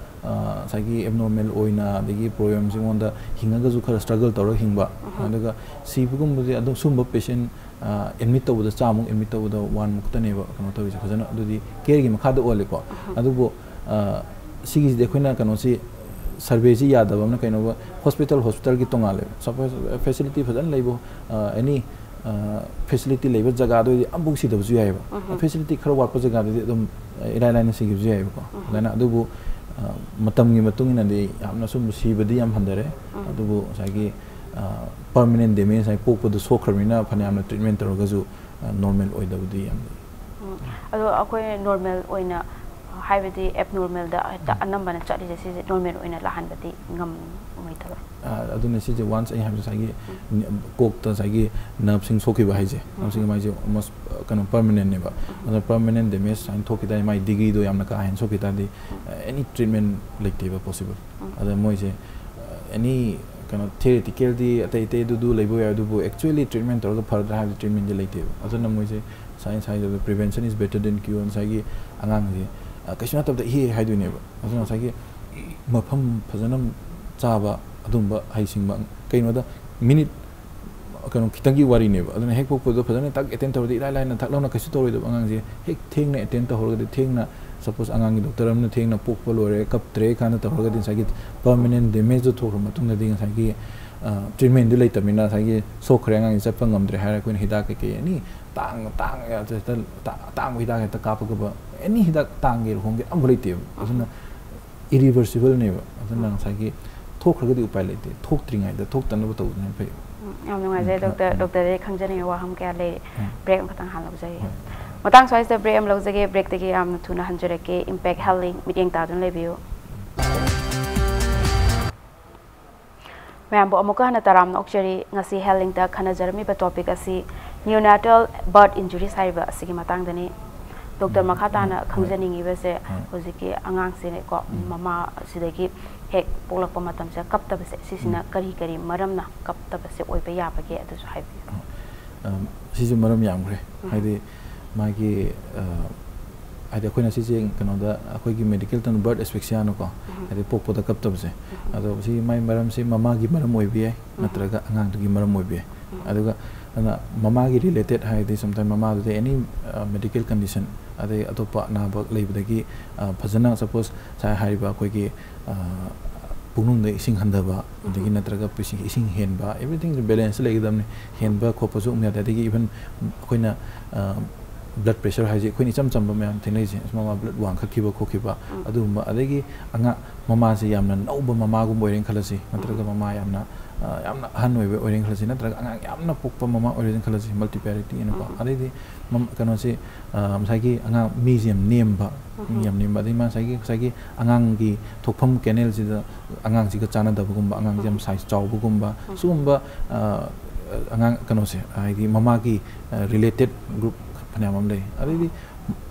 ꯑ, ꯉꯁꯥꯏꯒꯤ ꯑꯦꯕꯅꯣꯔꯃꯦꯜ ꯑꯣꯏꯅ, ꯑꯗꯒꯤ ꯄ꯭ꯔꯣꯕ꯭ꯂꯦꯝꯁꯦ ꯑꯩꯉꯣꯟꯗ ꯍꯤꯡꯉꯒꯁꯨ ꯈꯔ ꯁ꯭ꯇ꯭ꯔꯒꯜ ꯇꯧꯔꯒ ꯍꯤꯡꯕ, ꯑꯗꯨꯒ ꯁꯤꯕꯒꯨꯝꯕꯗꯤ ꯑꯗꯨꯝ ꯁꯨꯝꯕ ꯄꯦꯁꯦꯟ, ꯑ, ꯑꯦꯗꯃꯤꯠ ꯇꯧꯕꯗ ꯆꯥꯃꯨꯛ ꯑꯦꯗꯃꯤꯠ ꯇꯧꯕꯗ ꯋꯥꯟ ꯃꯨꯛꯇꯅꯦꯕ ꯀꯩꯅꯣ ꯇꯧꯔꯤꯁꯦ꯫ ꯐꯖꯅ ꯑꯗꯨꯗꯤ ꯀꯦꯌꯔꯒꯤ ꯃꯈꯥꯗ ꯑꯣꯜꯂꯦꯀꯣ꯫ ꯑꯗꯨꯕꯨ, ꯑ, ꯁꯤꯒꯤꯁꯤꯗꯤ ꯑꯩꯈꯣꯏꯅ ꯀꯩꯅꯣꯁꯤ ꯁꯔꯚꯦꯁꯤ ꯌꯥꯗꯕ ꯑꯃꯅ ꯀꯩꯅꯣꯕ, ꯍꯣꯁꯄꯤꯇꯥꯜ ꯍꯣꯁꯄꯤꯇꯥꯜꯒꯤ ꯇꯣꯉꯥꯜꯂꯦꯕ꯫ ꯁꯄꯣꯁ ꯐꯦꯁꯤꯂꯤꯇꯤ ꯐꯖꯅ ꯂꯩꯕ, ꯑꯦꯅꯤ ꯐꯦꯁꯤꯂꯤꯇꯤ ꯂꯩꯕ ꯖꯒꯥꯗ ꯑꯣꯏꯗꯤ ꯑꯃꯐꯥꯎ ꯁꯤꯗꯕꯁꯨ ꯌꯥꯏꯑꯕ꯫ ꯐꯦꯁꯤꯂꯤꯇꯤ ꯈꯔ ꯋꯥꯠꯄ ꯖꯒꯥꯗꯗꯤ ꯑꯗꯨꯝ ꯏꯔꯥꯏ ꯂꯥꯏꯅ ꯁꯤꯈꯤꯕꯁꯨ ꯌꯥꯏꯑꯕꯀꯣ꯫ ꯑꯗꯨꯃꯥꯏꯅ ꯑꯗꯨꯕꯨ ꯃꯇꯝꯒꯤ ꯃꯇꯨꯡ ꯏꯟꯅꯗꯤ ꯌꯥꯝꯅ ꯁꯨꯝ ꯁꯤꯕꯗꯤ ꯌꯥꯝ ꯍꯟꯊꯔꯦ꯫ ꯑꯗꯨꯕꯨ ꯉꯁꯥꯏꯒꯤ ꯄꯔꯃꯅꯦꯟ ꯗꯦꯃꯦꯖ ꯍꯥꯏ, ꯄꯣꯛꯄꯗ ꯁꯣꯛꯈ꯭ꯔꯕꯅꯤꯅ ꯐꯅꯌꯥꯝꯅ ꯇ꯭ꯔꯤꯠꯃꯦꯟ ꯇꯧꯔꯒꯁꯨ ꯅꯣꯔꯃꯦꯜ ꯑꯣꯏꯗꯕꯗꯤ ꯌꯥꯝ ꯂꯩ꯫ ꯑꯗꯣ ꯑꯩꯈꯣꯏ ꯅꯣꯔꯃꯦꯜ ꯑꯣꯏꯅ, ꯍꯥꯏꯕꯗꯤ ꯑꯦꯕꯅꯣꯔꯃꯦꯜꯗ ꯍꯦꯛꯇ ꯑꯅꯝꯕꯅ ꯆꯠꯂꯤꯁꯦ ꯁꯤꯁꯦ ꯅꯣꯔꯃꯦꯜ ꯑꯣꯏꯅ ꯂꯥꯛꯍꯟꯕꯗꯤ ꯉꯝꯃꯣꯏꯗꯕ꯫ ꯑꯗꯨꯅ ꯁꯤꯁꯦ ꯋꯥꯟꯁ ꯑꯩ ꯍꯥꯏꯕꯗ ꯉꯁꯥꯏꯒꯤ ꯀꯣꯛꯇ ꯉꯁꯥꯏꯒꯤ ꯅꯔꯚꯁꯤꯡ ꯁꯣꯛꯈꯤꯕ ꯍꯥꯏꯁꯦ, ꯅꯔꯚꯁꯤꯡ ꯍꯥꯏꯁꯦ ꯑꯣꯜꯃꯣꯁ ꯀꯩꯅꯣ ꯄꯔꯃꯅꯦꯟꯅꯦꯕ꯫ ꯑꯗꯨꯅ ꯄꯔꯃꯅꯦꯟ ꯗꯦꯃꯦꯖ ꯁꯨꯃꯥꯏꯅ ꯊꯣꯛꯈꯤ ꯇꯥꯔꯗꯤ, ꯃꯥꯏ ꯗꯤꯒ꯭ꯔꯤꯗꯣ ꯌꯥꯝꯅ ꯀꯥ ꯍꯦꯟꯅ ꯁꯣꯛꯈꯤ ꯇꯥꯔꯗꯤ ꯑꯦꯅꯤ ꯇ꯭ꯔꯤꯠꯃꯦꯟ ꯂꯩꯇꯦꯕ ꯄꯣꯁꯤꯕꯜ꯫ ꯑꯗ ꯃꯣꯏꯁꯦ ꯑꯦꯅꯤ ꯀꯩꯅꯣ ꯊꯤꯑꯣꯔꯤꯇꯤꯀꯦꯜꯗꯤ ꯑꯇꯩ ꯑꯇꯩ ꯑꯗꯨꯗꯨ ꯂꯩꯕ ꯌꯥꯏ, ꯑꯗꯨꯕꯨ ꯑꯦꯛꯆꯨꯋꯦꯂꯤ ꯇ꯭ꯔꯤꯠꯃꯦꯟ ꯇꯧꯔꯒ ꯐꯔꯗ꯭ꯔꯥ ꯍꯥꯏꯕꯗꯤ ꯇ꯭ꯔꯤꯠꯃꯦꯟꯗꯤ ꯂꯩꯇꯦꯕ꯫ ꯑꯗꯨꯅ ꯃꯣꯏꯁꯦ ꯉꯁꯥꯏ ꯉꯁꯥꯏ prevention is better than cure, ꯉꯁꯥꯏꯒꯤ ꯑꯉꯥꯡꯁꯦ ꯀꯩꯁꯨ ꯅꯠꯇꯕꯗ ꯏꯍꯦ ꯍꯥꯏꯗꯣꯏꯅꯦꯕ꯫ ꯑꯗꯨꯅ ꯉꯁꯥꯏꯒꯤ ꯃꯐꯝ ꯐꯖꯅ ꯆꯥꯕ ꯑꯗꯨꯝꯕ ꯍꯩꯁꯤꯡꯕ, ꯀꯩꯅꯣꯗ ꯃꯤꯅꯤꯠ ꯀꯩꯅꯣ ꯈꯤꯇꯪꯒꯤ ꯋꯥꯔꯤꯅꯦꯕ꯫ ꯑꯗꯨꯅ ꯍꯦꯛ ꯄꯣꯛꯄꯗꯣ ꯐꯖꯅ ꯇꯛ ꯑꯦꯇꯦꯟ ꯇꯧꯔꯗꯤ ꯏꯔꯥꯏ ꯂꯥꯏꯅ ꯊꯛ ꯂꯥꯎꯅ ꯀꯩꯁꯨ ꯇꯧꯔꯣꯏꯗꯕ ꯑꯉꯥꯡꯁꯦ ꯍꯦꯛ ꯊꯦꯡꯅ ꯑꯦꯇꯦꯟ ꯇꯧꯍꯧꯔꯒꯗꯤ, ꯊꯦꯡꯅ ꯁꯄꯣꯁ ꯑꯉꯥꯡꯒꯤ ꯗꯣꯛꯇꯔ ꯑꯃꯅ ꯊꯦꯡꯅ ꯄꯣꯛꯄ ꯂꯣꯏꯔꯦ ꯀꯞꯇ꯭ꯔꯦ ꯀꯥꯟꯗ ꯇꯧꯔꯒꯗꯤ ꯉꯁꯥꯏꯒꯤ ꯄꯔꯃꯅꯦꯟ ꯗꯦꯃꯦꯖꯇꯣ ꯊꯣꯛꯈ꯭ꯔ ꯃꯇꯨꯡꯗꯗꯤ ꯉꯁꯥꯏꯒꯤ ꯇ꯭ꯔꯤꯠꯃꯦꯟꯗꯨ ꯂꯩꯇꯕꯅꯤꯅ ꯉꯁꯥꯏꯒꯤ ꯁꯣꯛꯈ꯭ꯔꯦ ꯑꯉꯥꯡꯁꯦ ꯆꯠꯄ ꯉꯝꯗ꯭ꯔꯦ ꯍꯥꯏꯔꯒ ꯑꯩꯈꯣꯏꯅ ꯍꯤꯗꯥꯛ ꯀꯩꯀꯩ ꯑꯦꯅꯤ ꯇꯥꯡ ꯇꯥꯡ ꯍꯦꯛꯇ ꯑꯇꯥꯡꯕ ꯍꯤꯗꯥꯛ ꯍꯦꯛꯇ ꯀꯥꯞꯄꯒꯕ ꯑꯦꯅꯤ ꯍꯤꯗꯥꯛ ꯇꯥꯡꯒꯦꯔ ꯍꯣꯡꯒꯦ ꯑꯃꯐꯥꯎ ꯂꯩꯇꯦꯕ꯫ ꯑꯗꯨꯅ ꯏꯔꯤꯚꯔꯁꯤꯕꯜꯅꯦꯕ꯫ ꯑꯗꯨꯅ ꯉꯁꯥꯏꯒꯤ ꯊꯣꯛꯈ꯭ꯔꯒꯗꯤ ꯎꯄꯥꯏ ꯂꯩꯇꯦ, ꯊꯣꯛꯇ꯭ꯔꯤꯉꯩꯗ ꯊꯣꯛꯇꯅꯕ ꯇꯧꯕꯗꯨꯅ ꯐꯩ꯫ ꯎꯝ, ꯌꯥꯝ ꯅꯨꯡꯉꯥꯏꯖꯔꯦ ꯗꯣꯛꯇꯔ꯫ ꯗꯣꯛꯇꯔꯗꯒꯤ ꯈꯪꯖꯅꯤꯡꯉꯤ ꯋꯥꯍꯪ ꯀꯌꯥ ꯂꯩꯔꯤ꯫ ꯕ꯭ꯔꯦꯛ ꯑꯃꯈꯛꯇꯪ ꯍꯥꯟꯅ ꯂꯧꯖꯒꯦ꯫ ꯃꯇꯥꯡ ꯁ꯭ꯋꯥꯏꯁꯤꯗ ꯕ꯭ꯔꯦꯛ ꯑꯃ ꯂꯧꯖꯒꯦ꯫ ꯕ꯭ꯔꯦꯛꯇꯒꯤ ꯌꯥꯝꯅ ꯊꯨꯅ ꯍꯟꯖꯔꯛꯀꯦ꯫ ꯏꯝꯄꯦꯛ ꯍꯦꯜꯊ ꯂꯤꯡ ꯃꯤꯠꯌꯦꯡ ꯇꯥꯗꯨꯅ ꯂꯩꯕꯤꯌꯨ꯫ ꯃꯌꯥꯝꯕꯨ ꯑꯃꯨꯛꯀ ꯍꯟꯅ ꯇꯔꯥꯝꯅ ꯑꯣꯛꯆꯔꯤ꯫ ꯉꯁꯤ ꯍꯦꯜꯊ ꯂꯤꯡꯇ ꯈꯟꯅꯖꯔꯝꯃꯤꯕ ꯇꯣꯄꯤꯛ ꯑꯁꯤ neonatal birth injuries ꯍꯥꯏꯔꯤꯕ ꯑꯁꯤꯒꯤ ꯃꯇꯥꯡꯗꯅꯤ꯫ ꯗꯣꯛꯇꯔ, ꯃꯈꯥ ꯇꯥꯅ ꯈꯪꯖꯅꯤꯡꯉꯤꯕꯁꯦ, ꯍꯧꯖꯤꯛꯀꯤ ꯑꯉꯥꯡꯁꯤꯅꯦꯀꯣ, ꯃꯃꯥ ꯑꯁꯤꯗꯒꯤ ꯍꯦꯛ ꯄꯣꯛꯂꯛꯄ ꯃꯇꯝꯁꯤꯗ ꯀꯞꯇꯕꯁꯦ, ꯁꯤꯁꯤꯅ ꯀꯔꯤ ꯀꯔꯤ ꯃꯔꯝꯅ ꯀꯞꯇꯕꯁꯦ ꯑꯣꯏꯕ ꯌꯥꯕꯒꯦ, ꯑꯗꯨꯁꯨ ꯍꯥꯏꯕꯤꯌꯨ꯫ ꯁꯤꯁꯨ ꯃꯔꯝ ꯌꯥꯝꯈ꯭ꯔꯦ꯫ ꯍꯥꯏꯗꯤ ꯃꯥꯒꯤ ꯍꯥꯏꯗꯤ ꯑꯩꯈꯣꯏꯅ ꯁꯤꯁꯦ ꯀꯩꯅꯣꯗ, ꯑꯩꯈꯣꯏꯒꯤ ꯃꯦꯗꯤꯀꯦꯜ ꯇꯝꯗ ꯕꯔꯠ ꯑꯦꯁꯐꯤꯛꯁꯤꯌꯥꯅꯀꯣ, ꯍꯥꯏꯗꯤ ꯄꯣꯛꯄꯗ ꯀꯞꯇꯕꯁꯦ꯫ ꯑꯗꯣ ꯁꯤ ꯃꯥꯏ ꯃꯔꯝꯁꯤ ꯃꯃꯥꯒꯤ ꯃꯔꯝ ꯑꯣꯏꯕ ꯌꯥꯏ, ꯅꯠꯇ꯭ꯔꯒ ꯑꯉꯥꯡꯗꯨꯒꯤ ꯃꯔꯝ ꯑꯣꯏꯕ ꯌꯥꯏ꯫ ꯑꯗꯨꯒ ꯑꯗꯨꯅ ꯃꯃꯥꯒꯤ ꯔꯤꯂꯦꯇꯦꯠ ꯍꯥꯏꯔꯗꯤ ꯁꯝꯇꯥꯏꯝ ꯃꯃꯥꯗꯨꯗ ꯑꯦꯅꯤ ꯃꯦꯗꯤꯀꯦꯜ ꯀꯟꯗꯤꯁꯟ ꯑꯗꯩ ꯑꯇꯣꯞꯄ ꯑꯅꯥꯕ ꯂꯩꯕꯗꯒꯤ ꯐꯖꯅ ꯁꯄꯣꯁ ꯉꯁꯥꯏ ꯍꯥꯏꯔꯤꯕ ꯑꯩꯈꯣꯏꯒꯤ ꯄꯨꯛꯅꯨꯡꯗ ꯏꯁꯤꯡ ꯍꯟꯊꯕ, ꯑꯗꯒꯤ ꯅꯠꯇ꯭ꯔꯒ ꯄꯤꯁꯤꯡ ꯏꯁꯤꯡ ꯍꯦꯟꯕ, everythingꯁꯦ balance ꯂꯩꯒꯗꯕꯅꯤ꯫ ꯍꯦꯟꯕ ꯈꯣꯠꯄꯁꯨ ꯑꯃꯨꯛ ꯌꯥꯗꯦ꯫ ꯑꯗꯒꯤ even ꯑꯩꯈꯣꯏꯅ blood pressure ꯍꯥꯏꯁꯦ ꯑꯩꯈꯣꯏꯅ ꯏꯆꯝ ꯆꯝꯕ ꯃꯌꯥꯝ ꯊꯦꯡꯅꯩꯁꯦ, ꯑꯁ, ꯃꯃꯥ blood ꯋꯥꯡꯈꯠꯈꯤꯕ ꯈꯣꯠꯈꯤꯕ, ꯑꯗꯨꯒꯨꯝꯕ꯫ ꯑꯗꯒꯤ ꯑꯉꯥꯡ ꯃꯃꯥꯁꯦ ꯌꯥꯝꯅ ꯅꯧꯕ ꯃꯃꯥꯒꯨꯝꯕ ꯑꯣꯏꯔꯦꯅ ꯈꯜꯂꯁꯤ, ꯅꯠꯇ꯭ꯔꯒ ꯃꯃꯥ ꯌꯥꯝꯅ, ꯑ, ꯌꯥꯝꯅ ꯑꯍꯟ ꯑꯣꯏꯕ ꯑꯣꯏꯔꯦꯅ ꯈꯜꯂꯁꯤ, ꯅꯠꯇ꯭ꯔꯒ ꯑꯉꯥꯡ ꯌꯥꯝꯅ ꯄꯣꯛꯄ ꯃꯃꯥ ꯑꯣꯏꯔꯦꯅ ꯈꯜꯂꯁꯤ, multiparity ꯍꯥꯏꯅꯀꯣ꯫ ꯑꯗꯩꯗꯤ ꯃꯝ-, ꯀꯩꯅꯣꯁꯤ, ꯑ, ꯉꯁꯥꯏꯒꯤ ꯑꯉꯥꯡ ꯃꯤꯁꯦ ꯌꯥꯝ ꯅꯦꯝꯕ, ꯃꯤ ꯌꯥꯝ ꯅꯦꯝꯕ, ꯑꯗꯩ ꯃꯥ ꯉꯁꯥꯏꯒꯤ, ꯉꯁꯥꯏꯒꯤ ꯑꯉꯥꯡꯒꯤ ꯊꯣꯛꯐꯝ canalꯁꯤꯗ ꯑꯉꯥꯡꯁꯤꯒ ꯆꯥꯟꯅꯗꯕꯒꯨꯝꯕ, ꯑꯉꯥꯡꯁꯤ ꯌꯥꯝ size ꯆꯥꯎꯕꯒꯨꯝꯕ, ꯁꯤꯒꯨꯝꯕ, ꯑ, ꯑꯉꯥꯡ ꯀꯩꯅꯣꯁꯦ, ꯍꯥꯏꯗꯤ ꯃꯃꯥꯒꯤ, ꯑ, related group ꯐꯅꯌꯥꯝ ꯑꯃ ꯂꯩ꯫ ꯑꯗꯩꯗꯤ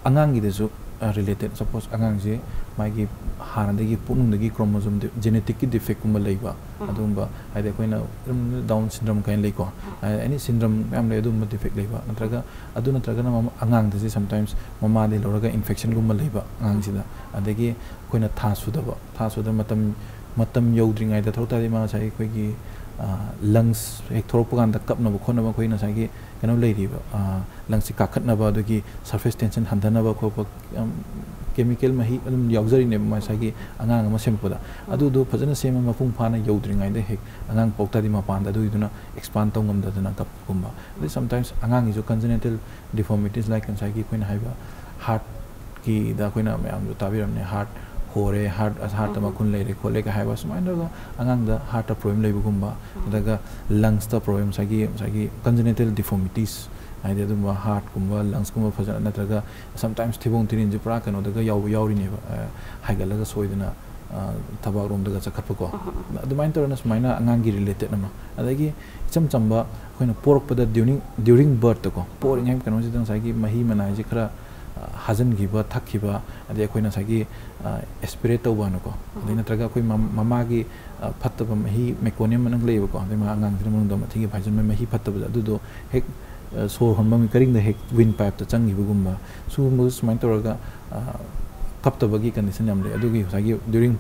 ꯑꯉꯥꯡꯒꯤꯗꯁꯨ, ꯑ, related, suppose ꯑꯉꯥꯡꯁꯦ ꯃꯥꯒꯤ ꯍꯥꯟꯅꯗꯒꯤ ꯄꯨꯛꯅꯨꯡꯗꯒꯤ chromosome ꯗꯤ-, geneticꯀꯤ defectꯀꯨꯝꯕ ꯂꯩꯕ, ꯑꯗꯨꯒꯨꯝꯕ, ꯍꯥꯏꯗꯤ ꯑꯩꯈꯣꯏꯅ ꯑꯗꯨꯝ Down syndrome ꯀꯥꯏꯅ ꯂꯩꯀꯣ, ꯑ, any syndrome ꯃꯌꯥꯝ ꯂꯩ, ꯑꯗꯨꯒꯨꯝꯕ defect ꯂꯩꯕ, ꯅꯠꯇ꯭ꯔꯒ ꯑꯗꯨ ꯅꯠꯇ꯭ꯔꯒꯅ ꯃꯃ-, ꯑꯉꯥꯡꯗꯁꯨ sometimes ꯃꯃꯥꯗꯒꯤ ꯂꯧꯔꯒ infectionꯒꯨꯝꯕ ꯂꯩꯕ ꯑꯉꯥꯡꯁꯤꯗ, ꯑꯗꯒꯤ ꯑꯩꯈꯣꯏꯅ ꯊꯥ ꯁꯨꯗꯕ, ꯊꯥ ꯁꯨꯗꯕ ꯃꯇꯝ, ꯃꯇꯝ ꯌꯧꯗ꯭ꯔꯤꯉꯩꯗ ꯊꯣꯛ ꯇꯥꯔꯗꯤ ꯃꯥ ꯉꯁꯥꯏꯒꯤ ꯑꯩꯈꯣꯏꯒꯤ, ꯑ, lungs ꯍꯦꯛ ꯊꯣꯛꯂꯛꯄ ꯀꯥꯟꯗ ꯀꯞꯅꯕ ꯈꯣꯠꯅꯕ ꯑꯩꯈꯣꯏ ꯉꯁꯥꯏꯒꯤ ꯀꯩꯅꯣ ꯂꯩꯔꯤꯕ, ꯑ, lungs ꯁꯤ ꯀꯥꯈꯠꯅꯕ, ꯑꯗꯨꯒꯤ surface tension ꯍꯟꯊꯅꯕ ꯈꯣꯠꯄ, ꯌꯥꯝ chemical ꯃꯍꯤ ꯑꯗꯨꯝ ꯌꯥꯎꯖꯔꯤꯅꯦꯕ ꯉꯁꯥꯏꯒꯤ ꯑꯉꯥꯡ ꯑꯃ ꯁꯦꯝꯃꯛꯄꯗ꯫ ꯑꯗꯨꯗꯣ ꯐꯖꯅ ꯁꯦꯝꯕ ꯃꯄꯨꯡ ꯐꯥꯅ ꯌꯧꯗ꯭ꯔꯤꯉꯩꯗ ꯍꯦꯛ ꯑꯉꯥꯡ ꯄꯣꯛ ꯇꯥꯔꯗꯤ ꯃꯄꯥꯟꯗ ꯑꯗꯨꯒꯤꯗꯨꯅ expand ꯇꯧ ꯉꯝꯗꯗꯅ ꯀꯞꯄꯒꯨꯝꯕ꯫ ꯑꯗꯩ sometimes ꯑꯉꯥꯡꯒꯤꯁꯨ congenital deformities like ꯉꯁꯥꯏꯒꯤ ꯑꯩꯈꯣꯏꯅ ꯍꯥꯏꯕ heartꯀꯤꯗ ꯑꯩꯈꯣꯏꯅ ꯃꯌꯥꯝꯁꯨ ꯇꯥꯕꯤꯔꯝꯅꯦ, heart ꯍꯣꯔꯦ, heart, heartꯇ ꯃꯈꯨꯟ ꯂꯩꯔꯦ ꯈꯣꯠꯂꯦ ꯀ ꯍꯥꯏꯕ, ꯁꯨꯃꯥꯏꯅ ꯇꯧꯔꯒ ꯑꯉꯥꯡꯗ heartꯇ problem ꯂꯩꯕꯒꯨꯝꯕ, ꯅꯠꯇ꯭ꯔꯒ lungsꯇ problem, ꯉꯁꯥꯏꯒꯤ, ꯉꯁꯥꯏꯒꯤ congenital deformities, ꯍꯥꯏꯗꯤ ꯑꯗꯨꯝꯕ heartꯀꯨꯝꯕ, lungsꯀꯨꯝꯕ ꯐꯖꯅ, ꯅꯠꯇ꯭ꯔꯒ sometimes ꯊꯤꯕꯣꯡ ꯊꯤꯔꯤꯟꯁꯦ ꯄꯨꯔꯥ ꯀꯩꯅꯣꯗꯒ ꯌꯥꯎꯕ ꯌꯥꯎꯔꯤꯅꯦꯕ, ꯑ, ꯍꯥꯏꯒꯠꯂꯒ ꯁꯣꯏꯗꯅ, ꯑ, ꯊꯕꯥꯛꯔꯣꯝꯗꯒ ꯆꯠꯈꯠꯄꯀꯣ꯫ ꯑꯗꯨꯃꯥꯏꯅ ꯇꯧꯔꯒ ꯁꯨꯃꯥꯏꯅ ꯑꯉꯥꯡꯒꯤ related ꯑꯃ, ꯑꯗꯒꯤ ꯏꯆꯝ ꯆꯝꯕ ꯑꯩꯈꯣꯏꯅ ꯄꯣꯔꯛꯄꯗ during, during birthꯇꯀꯣ, ꯄꯣꯛꯂꯤꯉꯩ ꯀꯩꯅꯣꯁꯤꯗ ꯉꯁꯥꯏꯒꯤ ꯃꯍꯤ ꯃꯅꯥꯏꯁꯦ ꯈꯔ, ꯑ, ꯍꯥꯖꯤꯟꯈꯤꯕ, ꯊꯛꯈꯤꯕ, ꯑꯗꯩ ꯑꯩꯈꯣꯏꯅ ꯉꯁꯥꯏꯒꯤ, ꯑ, aspirate ꯇꯧꯕ ꯍꯥꯏꯅꯀꯣ, ꯑꯗꯩ ꯅꯠꯇ꯭ꯔꯒ ꯑꯩꯈꯣꯏ ꯃꯝ-, ꯃꯃꯥꯒꯤ, ꯑ, ꯐꯠꯇꯕ ꯃꯍꯤ, meconium ꯑꯅ ꯂꯩꯌꯦꯕꯀꯣ, ꯑꯗꯩ ꯃꯥ ꯑꯉꯥꯡꯁꯤꯅ ꯃꯅꯨꯡꯗ ꯃꯊꯤꯒꯤ ꯐꯥꯏꯖꯟꯕ ꯃꯍꯤ ꯐꯠꯇꯕꯗ ꯑꯗꯨꯗꯣ ꯍꯦꯛ, ꯑ, ꯁꯣꯔ ꯍꯣꯟꯐꯝꯒꯤ ꯀꯔꯤꯡꯗ ꯍꯦꯛ windpipeꯇ ꯆꯪꯈꯤꯕꯒꯨꯝꯕ, ꯁꯤꯒꯨꯝꯕ ꯁꯨꯃꯥꯏꯅ ꯇꯧꯔꯒ, ꯑ, ꯀꯞꯇꯕꯒꯤ condition ꯌꯥꯝ ꯂꯩ꯫ ꯑꯗꯨꯒꯤ ꯉꯁꯥꯏꯒꯤ during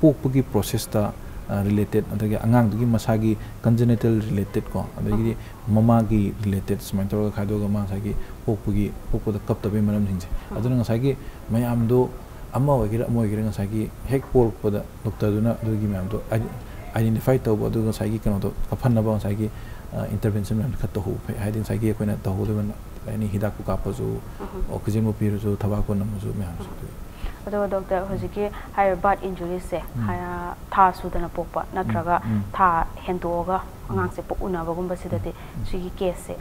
ꯄꯣꯛꯄꯒꯤ processꯇ, ꯑ, related, ꯑꯗꯒꯤ ꯑꯉꯥꯡꯗꯨꯒꯤ ꯃꯁꯥꯒꯤ congenital related ꯀꯣ, ꯑꯗꯒꯤꯗꯤ ꯃꯃꯥꯒꯤ related, ꯁꯨꯃꯥꯏꯅ ꯇꯧꯔꯒ ꯈꯥꯏꯗꯣꯛꯑꯒ ꯃꯥ ꯉꯁꯥꯏꯒꯤ ꯄꯣꯛꯄꯒꯤ, ꯄꯣꯛꯄꯗ ꯀꯞꯇꯕꯒꯤ ꯃꯔꯝꯁꯤꯡꯁꯦ꯫ ꯑꯗꯨꯅ ꯉꯁꯥꯏꯒꯤ ꯃꯌꯥꯝꯗꯣ ꯑꯃ ꯑꯣꯏꯒꯦꯔꯥ ꯑꯃ ꯑꯣꯏꯒꯦꯔꯥ ꯉꯁꯥꯏꯒꯤ ꯍꯦꯛ ꯄꯣꯔꯛꯄꯗ ꯗꯣꯛꯇꯔꯗꯨꯅ ꯑꯗꯨꯒꯤ ꯃꯌꯥꯝꯗꯣ identify ꯇꯧꯕ, ꯑꯗꯨꯒ ꯉꯁꯥꯏꯒꯤ ꯀꯩꯅꯣꯗꯣ ꯐꯅꯕ ꯉꯁꯥꯏꯒꯤ intervention ꯃꯌꯥꯝꯗꯣ ꯈꯔ ꯇꯧꯍꯧꯕ ꯐꯩ꯫ ꯍꯥꯏꯗꯤ ꯉꯁꯥꯏꯒꯤ ꯑꯩꯈꯣꯏꯅ ꯇꯧꯍꯧꯗꯕ ꯑꯦꯅꯤ ꯍꯤꯗꯥꯛꯄꯨ ꯀꯥꯞꯄꯁꯨ, oxygenꯕꯨ ꯄꯤꯔꯁꯨ, ꯊꯕꯥꯛꯄꯨ ꯅꯝꯃꯁꯨ ꯃꯌꯥꯝꯁꯦ꯫ ꯑꯗꯨꯒꯤ ꯑꯗꯨꯒ ꯗꯣꯛꯇꯔ, ꯍꯧꯖꯤꯛꯀꯤ ꯍꯥꯏꯔꯤꯕ birth injuriesꯁꯦ, ꯊꯥ ꯁꯨꯗꯅ ꯄꯣꯛꯄ ꯅꯠꯇ꯭ꯔꯒ ꯊꯥ ꯍꯦꯟꯗꯣꯛꯑꯒ ꯑꯉꯥꯡꯁꯦ ꯄꯣꯛꯎꯅꯕꯒꯨꯝꯕꯁꯤꯗꯗꯤ ꯁꯤꯒꯤ caseꯁꯦ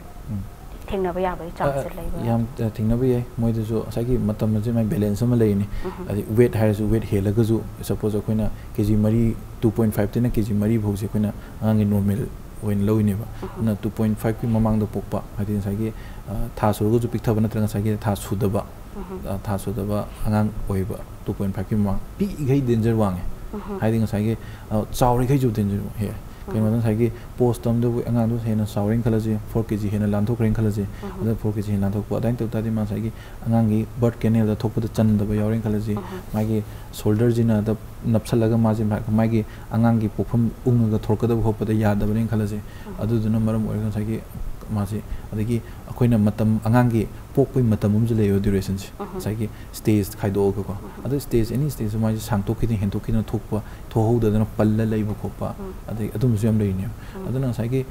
ꯊꯦꯡꯅꯕ ꯌꯥꯕꯒꯤ chanceꯁꯦ ꯂꯩꯕ꯭ꯔꯥ? ꯌꯥꯝ ꯊꯦꯡꯅꯕ ꯌꯥꯏ꯫ ꯃꯣꯏꯗꯁꯨ ꯉꯁꯥꯏꯒꯤ ꯃꯇꯝ ꯑꯁꯤ ꯃꯥꯏ balance ꯑꯃ ꯂꯩꯔꯤꯅꯤ꯫ ꯍꯥꯏꯗꯤ weight ꯍꯥꯏꯔꯁꯨ, weight ꯍꯦꯜꯂꯒꯁꯨ, suppose ꯑꯩꯈꯣꯏꯅ ꯀꯦ ꯖꯤ ꯃꯔꯤ, two point fiveꯇꯩꯅ ꯀꯦ ꯖꯤ ꯃꯔꯤ ꯐꯥꯎꯁꯦ ꯑꯩꯈꯣꯏꯅ ꯑꯉꯥꯡꯒꯤ normal ꯑꯣꯏꯅ ꯂꯧꯔꯤꯅꯦꯕ꯫ ꯑꯗꯨꯅ two point fiveꯀꯤ ꯃꯃꯥꯡꯗ ꯄꯣꯛꯄ, ꯍꯥꯏꯗꯤ ꯉꯁꯥꯏꯒꯤ ꯊꯥ ꯁꯨꯔꯒꯁꯨ ꯄꯤꯛꯊꯕ ꯅꯠꯇ꯭ꯔꯒ ꯉꯁꯥꯏꯒꯤ ꯊꯥ ꯁꯨꯗꯕ, ꯊꯥ ꯁꯨꯗꯕ ꯑꯉꯥꯡ ꯑꯣꯏꯕ, two point fiveꯀꯤ ꯃꯃꯥꯡ ꯄꯤꯛꯏꯈꯩ danger ꯋꯥꯡꯉꯦ꯫ ꯍꯥꯏꯗꯤ ꯉꯁꯥꯏꯒꯤ ꯆꯥꯎꯔꯤꯈꯩꯁꯨ danger ꯍꯦꯛ꯫ ꯀꯩꯅꯣꯗ ꯉꯁꯥꯏꯒꯤ post ꯑꯃꯗꯕꯨ ꯑꯉꯥꯡꯗꯨ ꯍꯦꯟꯅ ꯆꯥꯎꯔꯦꯅ ꯈꯜꯂꯁꯤ, four K G ꯍꯦꯟꯅ ꯂꯥꯟꯊꯣꯛꯈ꯭ꯔꯦꯅ ꯈꯜꯂꯁꯤ, ꯑꯗꯨ four K G ꯍꯦꯟꯅ ꯂꯥꯟꯊꯣꯛꯄ ꯑꯗꯨꯃꯥꯏꯅ ꯇꯧ ꯇꯥꯔꯗꯤ ꯃꯥ ꯉꯁꯥꯏꯒꯤ ꯑꯉꯥꯡꯒꯤ birth canalꯗ ꯊꯣꯛꯄꯗ ꯆꯟꯗꯕ ꯌꯥꯎꯔꯦꯅ ꯈꯜꯂꯁꯤ, ꯃꯥꯒꯤ shoulderꯁꯤꯅ ꯅꯞꯁꯜꯂꯒ ꯃꯥꯁꯦ ꯃꯥꯒꯤ ꯑꯉꯥꯡꯒꯤ ꯄꯣꯛꯐꯝ ꯎꯡꯉꯒ ꯊꯣꯔꯛꯀꯗꯕ ꯈꯣꯠꯄꯗ ꯌꯥꯗꯕꯅꯦꯅ ꯈꯜꯂꯁꯤ꯫ ꯑꯗꯨꯗꯨꯅ ꯃꯔꯝ ꯑꯣꯏꯔꯒ ꯉꯁꯥꯏꯒꯤ ꯃꯥꯁꯦ, ꯑꯗꯒꯤ ꯑꯩꯈꯣꯏꯅ ꯃꯇꯝ, ꯑꯉꯥꯡꯒꯤ ꯄꯣꯛꯄꯒꯤ ꯃꯇꯝ ꯑꯃꯁꯨ ꯂꯩꯌꯦꯕ, durationꯁꯦ ꯉꯁꯥꯏꯒꯤ stage ꯈꯥꯏꯗꯣꯛꯑꯒꯀꯣ꯫ ꯑꯗꯨ stage, any stageꯇ ꯃꯥꯁꯦ ꯁꯥꯡꯇꯣꯛꯈꯤꯗꯅ ꯍꯦꯟꯗꯣꯛꯈꯤꯗꯅ ꯊꯣꯛꯄ, ꯊꯣꯛꯍꯧꯗꯗꯅ ꯄꯜꯂ ꯂꯩꯕ ꯈꯣꯠꯄ, ꯑꯗꯩ ꯑꯗꯨꯝꯕꯁꯨ ꯌꯥꯝ ꯂꯩꯔꯤꯅꯦꯕ꯫ ꯑꯗꯨꯅ ꯉꯁꯥꯏꯒꯤ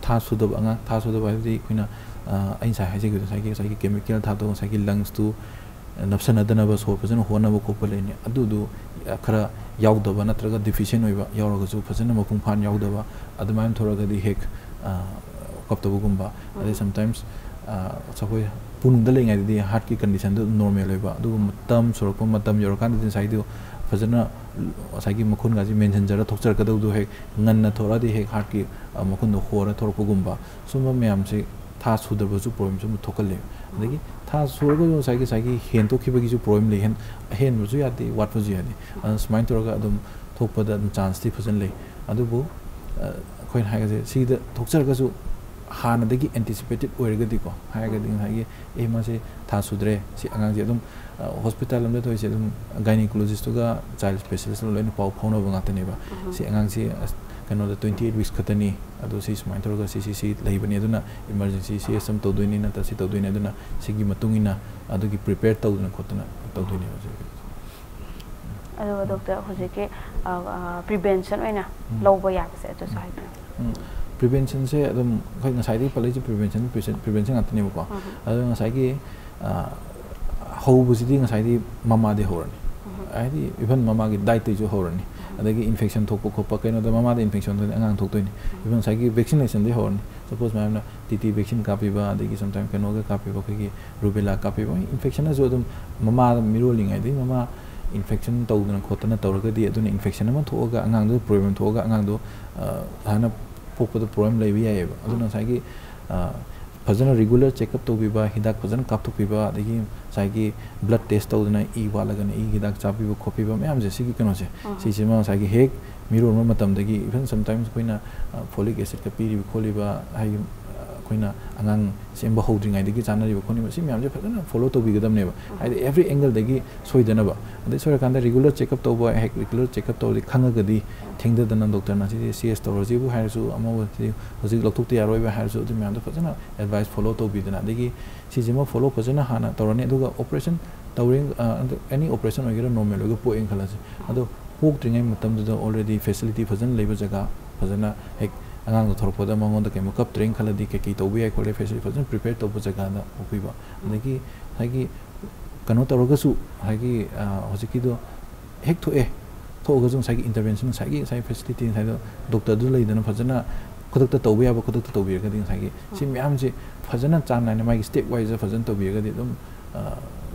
ꯊꯥ ꯁꯨꯗꯕ ꯑꯉꯥꯡ, ꯊꯥ ꯁꯨꯗꯕ ꯍꯥꯏꯕꯗꯤ ꯑꯩꯈꯣꯏꯅ, ꯑ, ꯑꯩ ꯉꯁꯥꯏ ꯍꯥꯏꯖꯈꯤꯕꯗꯣ, ꯉꯁꯥꯏꯒꯤ, ꯉꯁꯥꯏꯒꯤ chemical ꯊꯥꯗꯣꯛꯑꯒ ꯉꯁꯥꯏꯒꯤ lungsꯇꯨ ꯅꯞꯁꯟꯅꯗꯅꯕ, ꯁꯣꯔ ꯐꯖꯅ ꯍꯣꯟꯅꯕ ꯈꯣꯠꯄ ꯂꯩꯅꯤ꯫ ꯑꯗꯨꯗꯨ, ꯑ, ꯈꯔ ꯌꯥꯎꯗꯕ ꯅꯠꯇ꯭ꯔꯒ deficient ꯑꯣꯏꯕ ꯌꯥꯎꯔꯒꯁꯨ, ꯐꯖꯅ ꯃꯄꯨꯡ ꯐꯥꯅ ꯌꯥꯎꯗꯕ ꯑꯗꯨꯃꯥꯏꯅ ꯊꯣꯛꯑꯒꯗꯤ ꯍꯦꯛ, ꯑ, ꯀꯞꯇꯕꯒꯨꯝꯕ꯫ ꯑꯗꯩ sometimes, ꯑ, ꯑꯩꯈꯣꯏ ꯄꯨꯡꯗ ꯂꯩꯉꯩꯗꯗꯤ heartꯀꯤ conditionꯗꯨ ꯑꯗꯨꯝ normal ꯑꯣꯏꯕ, ꯑꯗꯨꯒ ꯃꯇꯝ ꯁꯨꯔꯛꯄ, ꯃꯇꯝ ꯌꯧꯔꯀꯥꯟꯗꯗꯤ ꯉꯁꯥꯏꯗꯣ ꯐꯖꯅ ꯉꯁꯥꯏꯒꯤ ꯃꯈꯨꯟꯒꯁꯤ ꯃꯦꯟꯁꯤꯟꯖꯔ ꯊꯣꯛꯆꯔꯛꯀꯗꯧꯗꯣ ꯍꯦꯛ ꯉꯟꯅ ꯊꯣꯛꯂꯛꯑꯗꯤ ꯍꯦꯛ heartꯀꯤ, ꯑ, ꯃꯈꯨꯟꯗꯣ ꯍꯣꯔ ꯊꯣꯛꯂꯛꯄꯒꯨꯝꯕ, ꯁꯨꯝꯕ ꯃꯌꯥꯝꯁꯦ ꯊꯥ ꯁꯨꯗꯕꯁꯨ problemꯁꯨ ꯑꯃ ꯊꯣꯛꯍꯜꯂꯦ꯫ ꯑꯗꯒꯤ ꯊꯥ ꯁꯨꯔꯒꯁꯨ ꯉꯁꯥꯏꯒꯤ, ꯉꯁꯥꯏꯒꯤ ꯍꯦꯟꯗꯣꯛꯈꯤꯕꯒꯤꯁꯨ problem ꯂꯩ, ꯍꯦꯟ-, ꯑꯍꯦꯟꯕꯁꯨ ꯌꯥꯗꯦ, ꯋꯥꯠꯄꯁꯨ ꯌꯥꯗꯦ꯫ ꯑꯗꯨꯅ ꯁꯨꯃꯥꯏꯅ ꯇꯧꯔꯒ ꯑꯗꯨꯝ ꯊꯣꯛꯄꯗ ꯑꯗꯨꯝ chanceꯇꯤ ꯐꯖꯅ ꯂꯩ꯫ ꯑꯗꯨꯕꯨ, ꯑ, ꯑꯩꯈꯣꯏꯅ ꯍꯥꯏꯒꯁꯦ ꯁꯤꯗ ꯊꯣꯛꯆꯔꯒꯁꯨ ꯍꯥꯟꯅꯗꯒꯤ anticipated ꯑꯣꯏꯔꯒꯗꯤꯀꯣ, ꯍꯥꯏꯔꯒꯗꯤ ꯉꯁꯥꯏꯒꯤ, "ꯑꯦ, ꯃꯥꯁꯦ ꯊꯥ ꯁꯨꯗ꯭ꯔꯦ, ꯁꯤ ꯑꯉꯥꯡꯁꯦ ꯑꯗꯨꯝ," ꯑ, hospital ꯑꯃꯗ ꯊꯣꯛꯏꯁꯦ ꯑꯗꯨꯝ gynecologistꯇꯨꯒ child specialistꯇꯨꯒ ꯂꯣꯏꯅ ꯄꯥꯎ ꯐꯥꯎꯅꯕ ꯉꯥꯛꯇꯅꯦꯕ꯫ "ꯁꯤ ꯑꯉꯥꯡꯁꯤ, ꯑꯁ, ꯀꯩꯅꯣꯗ twenty eight weeks ꯈꯛꯇꯅꯤ, ꯑꯗꯣ ꯁꯤ ꯁꯨꯃꯥꯏꯅ ꯇꯧꯔꯒ ꯁꯤ, ꯁꯤ, ꯁꯤ ꯂꯩꯕꯅꯤ, ꯑꯗꯨꯅ emergency ꯁꯤ ꯑꯦꯁ ꯑꯃ ꯇꯧꯗꯣꯏꯅꯤ, ꯅꯠꯇ꯭ꯔ ꯁꯤ ꯇꯧꯗꯣꯏꯅꯤ, ꯑꯗꯨꯅ ꯁꯤꯒꯤ ꯃꯇꯨꯡ ꯏꯟꯅ ꯑꯗꯨꯒꯤ prepare ꯇꯧꯗꯅ ꯈꯣꯠꯇꯅ ꯇꯧꯗꯣꯏꯅꯦꯕ ꯍꯧꯖꯤꯛ ꯍꯧꯖꯤꯛ꯫" ꯑꯗꯨꯒ ꯗꯣꯛꯇꯔ, ꯍꯧꯖꯤꯛꯀꯤ ꯄ꯭ꯔꯤꯚꯦꯟꯁꯟ ꯑꯣꯏꯅ ꯂꯧꯕ ꯌꯥꯕꯁꯦ ꯑꯗꯨꯁꯨ ꯍꯥꯏꯕꯤꯌꯨ꯫ ꯄ꯭ꯔꯤꯚꯦꯟꯁꯟꯁꯦ ꯑꯗꯨꯝ ꯑꯩꯈꯣꯏ ꯉꯁꯥꯏꯗꯒꯤ ꯄꯜꯂꯛꯏꯁꯦ ꯄ꯭ꯔꯤꯚꯦꯟꯁꯟ, ꯄ꯭ꯔꯤꯚꯦꯟꯁꯟ ꯉꯥꯛꯇꯅꯦꯕꯀꯣ꯫ ꯑꯗꯣ ꯉꯁꯥꯏꯒꯤ ꯍꯧꯕꯁꯤꯗꯤ ꯉꯁꯥꯏꯗꯤ ꯃꯃꯥꯗꯤ ꯍꯧꯔꯅꯤ꯫ ꯍꯥꯏꯗꯤ ꯏꯚꯟ ꯃꯃꯥꯒꯤ ꯗꯥꯏꯠꯇꯩꯁꯨ ꯍꯧꯔꯅꯤ꯫ ꯑꯗꯒꯤ ꯏꯟꯐꯦꯛꯁꯟ ꯊꯣꯛꯄ ꯈꯣꯠꯄ ꯀꯩꯅꯣꯗ ꯃꯃꯥꯗ ꯏꯟꯐꯦꯛꯁꯟ ꯊꯣꯛꯑꯗꯤ ꯑꯉꯥꯡ ꯊꯣꯛꯇꯣꯏꯅꯤ꯫ ꯏꯚꯟ ꯉꯁꯥꯏꯒꯤ ꯚꯦꯛꯁꯤꯅꯦꯁꯟꯗꯤ ꯍꯧꯔꯅꯤ꯫ ꯁꯄꯣꯁ ꯃꯌꯥꯝꯅ ꯇꯤ ꯇꯤ ꯚꯦꯛꯁꯤꯟ ꯀꯥꯞꯄꯤꯕ, ꯑꯗꯒꯤ ꯁꯝꯇꯥꯏꯝ ꯀꯩꯅꯣꯒ ꯀꯥꯞꯄꯤꯕ, ꯑꯩꯈꯣꯏꯒꯤ ꯔꯨꯕꯦꯂꯥ ꯀꯥꯞꯄꯤꯕ, ꯏꯟꯐꯦꯛꯁꯟꯅꯁꯨ ꯑꯗꯨꯝ ꯃꯃꯥꯗ ꯃꯤꯔꯣꯜꯂꯤꯉꯩꯗꯒꯤ ꯃꯃꯥ ꯏꯟꯐꯦꯛꯁꯟ ꯇꯧꯗꯅ ꯈꯣꯠꯇꯅ ꯇꯧꯔꯒꯗꯤ ꯑꯗꯨꯅ ꯏꯟꯐꯦꯛꯁꯟ ꯑꯃ ꯊꯣꯛꯑꯒ ꯑꯉꯥꯡꯗꯨꯗ ꯄ꯭ꯔꯣꯕ꯭ꯂꯦꯝ ꯊꯣꯛꯑꯒ ꯑꯉꯥꯡꯗꯣ ꯍꯥꯟꯅ ꯄꯣꯛꯄꯗ ꯄ꯭ꯔꯣꯕ꯭ꯂꯦꯝ ꯂꯩꯕ ꯌꯥꯏꯑꯕ꯫ ꯑꯗꯨꯅ ꯉꯁꯥꯏꯒꯤ ꯐꯖꯅ ꯔꯤꯒꯨꯂꯔ ꯆꯦꯛꯑꯞ ꯇꯧꯕꯤꯕ, ꯍꯤꯗꯥꯛ ꯐꯖꯅ ꯀꯥꯞꯊꯣꯛꯄꯤꯕ, ꯑꯗꯒꯤ ꯉꯁꯥꯏꯒꯤ ꯕ꯭ꯂꯗ ꯇꯦꯁ ꯇꯧꯗꯅ ꯏ ꯋꯥꯠꯂꯒꯅ ꯏ ꯍꯤꯗꯥꯛ ꯆꯥꯕꯤꯕ ꯈꯣꯠꯄꯤꯕ ꯃꯌꯥꯝꯁꯦ, ꯁꯤꯒꯤ ꯀꯩꯅꯣꯁꯦ, ꯁꯤꯁꯤꯃ ꯉꯁꯥꯏꯒꯤ ꯍꯦꯛ ꯃꯤꯔꯣꯟꯕ ꯃꯇꯝꯗꯒꯤ, ꯏꯚꯟ ꯁꯝꯇꯥꯏꯝꯁ ꯑꯩꯈꯣꯏꯅ ꯐꯣꯂꯤꯛ ꯑꯦꯁꯤꯗꯀ ꯄꯤꯔꯤꯕ ꯈꯣꯠꯂꯤꯕ, ꯍꯥꯏꯗꯤ ꯑꯩꯈꯣꯏꯅ ꯑꯉꯥꯡ ꯁꯦꯝꯕ ꯍꯧꯗ꯭ꯔꯤꯉꯩꯗꯒꯤ ꯆꯥꯅꯔꯤꯕ ꯈꯣꯠꯂꯤꯕ, ꯁꯤ ꯃꯌꯥꯝꯁꯦ ꯐꯖꯅ ꯐꯣꯂꯣ ꯇꯧꯕꯤꯒꯗꯕꯅꯦꯕ꯫ ꯍꯥꯏꯗꯤ ꯑꯦꯚ꯭ꯔꯤ ꯑꯦꯡꯒꯜꯗꯒꯤ ꯁꯣꯏꯗꯅꯕ꯫ ꯑꯗꯩ ꯁꯣꯏꯔꯀꯥꯟꯗ ꯔꯤꯒꯨꯂꯔ ꯆꯦꯛꯑꯞ ꯇꯧꯕ, ꯍꯦꯛ ꯔꯤꯒꯨꯂꯔ ꯆꯦꯛꯑꯞ ꯇꯧꯔꯗꯤ ꯈꯪꯉꯒꯗꯤ ꯊꯦꯡꯊꯗꯅ ꯗꯣꯛꯇꯔꯅ ꯁꯤꯗꯤ ꯁꯤ ꯑꯦꯁ ꯇꯧꯔꯁꯤꯕꯨ ꯍꯥꯏꯔꯁꯨ, ꯑꯃꯕꯨ ꯍꯧꯖꯤꯛ ꯂꯧꯊꯣꯛꯇ ꯌꯥꯔꯣꯏꯕ ꯍꯥꯏꯔꯁꯨ, ꯑꯗꯨ ꯃꯌꯥꯝꯗꯣ ꯐꯖꯅ ꯑꯦꯗꯚꯥꯏꯁ ꯐꯣꯂꯣ ꯇꯧꯕꯤꯗꯅ, ꯑꯗꯒꯤ ꯁꯤꯁꯤꯃ ꯐꯣꯂꯣ ꯐꯖꯅ ꯍꯥꯟꯅ ꯇꯧꯔꯅꯤ꯫ ꯑꯗꯨꯒ ꯑꯣꯄꯔꯦꯁꯟ ꯇꯧꯔꯦ, ꯑꯦꯅꯤ ꯑꯣꯄꯔꯦꯁꯟ ꯑꯣꯏꯒꯦꯔꯥ, ꯅꯣꯔꯃꯦꯜ ꯑꯣꯏꯒꯦꯔꯥ, ꯄꯣꯛꯑꯦꯅ ꯈꯜꯂꯁꯦ, ꯑꯗꯣ ꯄꯣꯛꯇ꯭ꯔꯤꯉꯩ ꯃꯇꯝꯗꯨꯗ ꯑꯣꯜꯔꯦꯗꯤ ꯐꯦꯁꯤꯂꯤꯇꯤ ꯐꯖꯅ ꯂꯩꯕ ꯖꯒꯥ, ꯐꯖꯅ ꯍꯦꯛ ꯑꯉꯥꯡꯗꯣ ꯊꯣꯔꯛꯄꯗ ꯃꯉꯣꯟꯗ ꯀꯩꯒꯨꯝꯕ ꯀꯞꯇ꯭ꯔꯦꯅ ꯈꯜꯂꯗꯤ ꯀꯩꯀꯩ ꯇꯧꯕ ꯌꯥꯏ ꯈꯣꯠꯂꯦ, ꯐꯦꯁꯤꯂꯤꯇꯤ ꯐꯖꯅ ꯄ꯭ꯔꯤꯄꯦꯌꯔ ꯇꯧꯕ ꯖꯒꯥꯗ ꯄꯣꯛꯄꯤꯕ꯫ ꯑꯗꯒꯤ ꯉꯁꯥꯏꯒꯤ ꯀꯩꯅꯣ ꯇꯧꯔꯒꯁꯨ, ꯉꯁꯥꯏꯒꯤ ꯍꯧꯖꯤꯛꯀꯤꯗꯣ ꯍꯦꯛ ꯊꯣꯛꯑꯦ, ꯊꯣꯛꯑꯒꯁꯨ ꯉꯁꯥꯏꯒꯤ ꯏꯟꯇꯔꯚꯦꯟꯁꯟ, ꯉꯁꯥꯏꯒꯤ ꯉꯁꯥꯏ ꯐꯦꯁꯤꯂꯤꯇꯤ, ꯉꯁꯥꯏꯗꯣ ꯗꯣꯛꯇꯔꯗꯨ ꯂꯩꯗꯅ ꯐꯖꯅ ꯈꯨꯗꯛꯇ ꯇꯧꯕ ꯌꯥꯕ ꯈꯨꯗꯛꯇ ꯇꯧꯕꯤꯔꯒꯗꯤ, ꯉꯁꯥꯏꯒꯤ ꯁꯤ ꯃꯌꯥꯝꯁꯦ ꯐꯖꯅ ꯆꯥꯡ ꯅꯥꯏꯅ ꯃꯥꯒꯤ ꯁ꯭ꯇꯦꯞ ꯋꯥꯏꯁꯇ ꯐꯖꯅ ꯇꯧꯕꯤꯔꯒꯗꯤ ꯑꯗꯨꯝ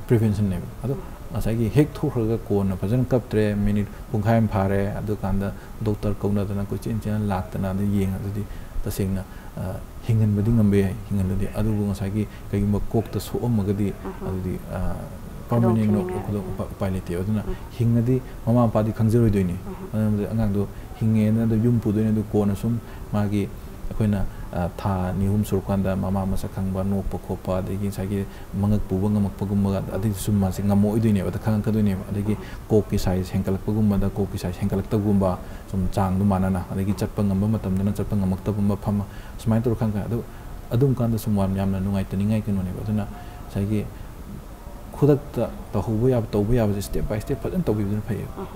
ꯄ꯭ꯔꯤꯚꯦꯟꯁꯟꯅꯦꯕ꯫ ꯑꯗꯣ ꯉꯁꯥꯏꯒꯤ ꯍꯦꯛ ꯊꯣꯛꯈ꯭ꯔꯒ ꯀꯣꯟꯅ ꯐꯖꯅ ꯀꯞꯇ꯭ꯔꯦ, ꯃꯤꯅꯤꯠ ꯄꯨꯡꯈꯥꯏ ꯑꯃ ꯐꯥꯔꯦ, ꯑꯗꯨꯀꯥꯟꯗ ꯗꯣꯛꯇꯔ ꯀꯧꯅꯗꯅ ꯀꯣꯏꯆꯦꯟ ꯆꯦꯟꯅ ꯂꯥꯛꯇꯅ ꯑꯗꯨ ꯌꯦꯡꯉꯒꯗꯤ ꯇꯁꯦꯡꯅ ꯍꯤꯡꯍꯟꯕꯗꯤ ꯉꯝꯕ ꯌꯥꯏ, ꯍꯤꯡꯍꯜꯂꯗꯤ꯫ ꯑꯗꯨꯕꯨ ꯉꯁꯥꯏꯒꯤ ꯀꯩꯒꯨꯝꯕ ꯀꯣꯛꯇ ꯁꯣꯛꯑꯝꯃꯒꯗꯤ ꯑꯗꯨꯗꯤ ꯄꯔꯃꯅꯦꯟ ꯈꯨꯗꯣꯡ ꯎꯄꯥꯏ ꯂꯩꯇꯦ꯫ ꯑꯗꯨꯅ ꯍꯤꯡꯉꯗꯤ ꯃꯃꯥ ꯃꯄꯥꯗꯤ ꯈꯪꯖꯔꯣꯏꯗꯣꯏꯅꯤ꯫ ꯑꯗꯨꯅ ꯑꯉꯥꯡꯗꯣ ꯍꯤꯡꯉꯦꯅ ꯑꯗꯨ ꯌꯨꯝ ꯄꯨꯗꯣꯏꯅꯤ, ꯑꯗꯨ ꯀꯣꯟꯅ ꯁꯨꯝ ꯃꯥꯒꯤ ꯑꯩꯈꯣꯏꯅ ꯊꯥ ꯑꯅꯤ ꯑꯍꯨꯝ ꯁꯨꯔꯀꯥꯟꯗ ꯃꯃꯥ ꯃꯁꯛ ꯈꯪꯕ, ꯅꯣꯛꯄ ꯈꯣꯠꯄ, ꯑꯗꯒꯤ ꯉꯁꯥꯏꯒꯤ ꯃꯉꯛ ꯄꯨꯕ ꯉꯝꯃꯛꯄꯒꯨꯝꯕ, ꯑꯗꯒꯤ ꯁꯨꯝ ꯃꯥꯁꯦ ꯉꯝꯃꯛꯑꯣꯏꯗꯣꯏꯅꯦꯕ, ꯑꯗ ꯈꯪꯉꯛꯀꯗꯣꯏꯅꯦꯕ꯫ ꯑꯗꯒꯤ ꯀꯣꯛꯀꯤ ꯁꯥꯏꯖ ꯍꯦꯟꯒꯠꯂꯛꯄꯒꯨꯝꯕꯗ ꯀꯣꯛꯀꯤ ꯁꯥꯏꯖ ꯍꯦꯟꯒꯠꯂꯛꯇꯕꯒꯨꯝꯕ, ꯁꯨꯝ ꯆꯥꯡꯗꯣ ꯃꯥꯟꯅꯅ, ꯑꯗꯒꯤ ꯆꯠꯄ ꯉꯝꯕ ꯃꯇꯝꯗꯅ ꯆꯠꯄ ꯉꯝꯃꯛꯇꯕꯒꯨꯝꯕ, ꯐꯝ ꯁꯨꯃꯥꯏꯅ ꯇꯧꯔ ꯈꯪꯉꯛꯀꯅꯤ꯫ ꯑꯗꯨ ꯑꯗꯨꯝ ꯀꯥꯟꯗ ꯁꯨꯝ ꯌꯥꯝꯅ ꯅꯨꯡꯉꯥꯏꯇꯅꯤꯡꯉꯥꯏ ꯀꯩꯅꯣꯅꯦꯕ꯫ ꯑꯗꯨꯅ ꯉꯁꯥꯏꯒꯤ ꯈꯨꯗꯛꯇ ꯇꯧꯍꯧꯕ ꯌꯥꯕ, ꯇꯧꯕ ꯌꯥꯕꯁꯦ step by step ꯐꯖꯅ ꯇꯧꯕꯤꯕꯗꯨꯅ ꯐꯩꯌꯦꯕ꯫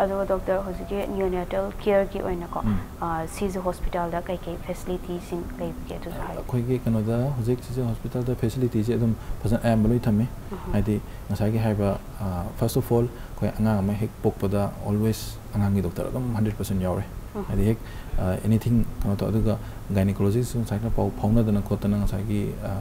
ꯑꯗꯨꯒ ꯗꯣꯛꯇꯔ, ꯍꯧꯖꯤꯛꯀꯤ neonatal careꯒꯤ ꯑꯣꯏꯅꯀꯣ, ꯎꯝ꯫ ꯑ, ꯁꯤꯖ ꯍꯣꯁꯄꯤꯇꯥꯜꯗ ꯀꯩꯀꯩ facilityꯁꯤꯡ ꯂꯩꯕꯒꯦ ꯑꯗꯨꯁꯨ ꯍꯥꯏꯕꯤꯌꯨ꯫ ꯑꯩꯈꯣꯏꯒꯤ ꯀꯩꯅꯣꯗ ꯍꯧꯖꯤꯛ ꯁꯤꯖ ꯍꯣꯁꯄꯤꯇꯥꯜꯗ facilityꯁꯦ ꯑꯗꯨꯝ ꯐꯖꯅ ꯑꯌꯥꯝꯕ ꯂꯣꯏ ꯊꯝꯃꯤ꯫ ꯍꯥꯏꯗꯤ ꯉꯁꯥꯏꯒꯤ ꯍꯥꯏꯕ, first of all, ꯑꯩꯈꯣꯏ ꯑꯉꯥꯡ ꯑꯃ ꯍꯦꯛ ꯄꯣꯛꯄꯗ always ꯑꯉꯥꯡꯒꯤ ꯗꯣꯛꯇꯔ ꯑꯗꯨꯝ hundred percent ꯌꯥꯎꯔꯦ꯫ ꯍꯥꯏꯗꯤ ꯍꯦꯛ, ꯑ, anything ꯀꯩꯅꯣ ꯇꯧ, ꯑꯗꯨꯒ gynecologist ꯉꯁꯥꯏꯅ ꯄꯥꯎ ꯐꯥꯎꯅꯗꯅ ꯈꯣꯠꯇꯅ ꯉꯁꯥꯏꯒꯤ, ꯑ,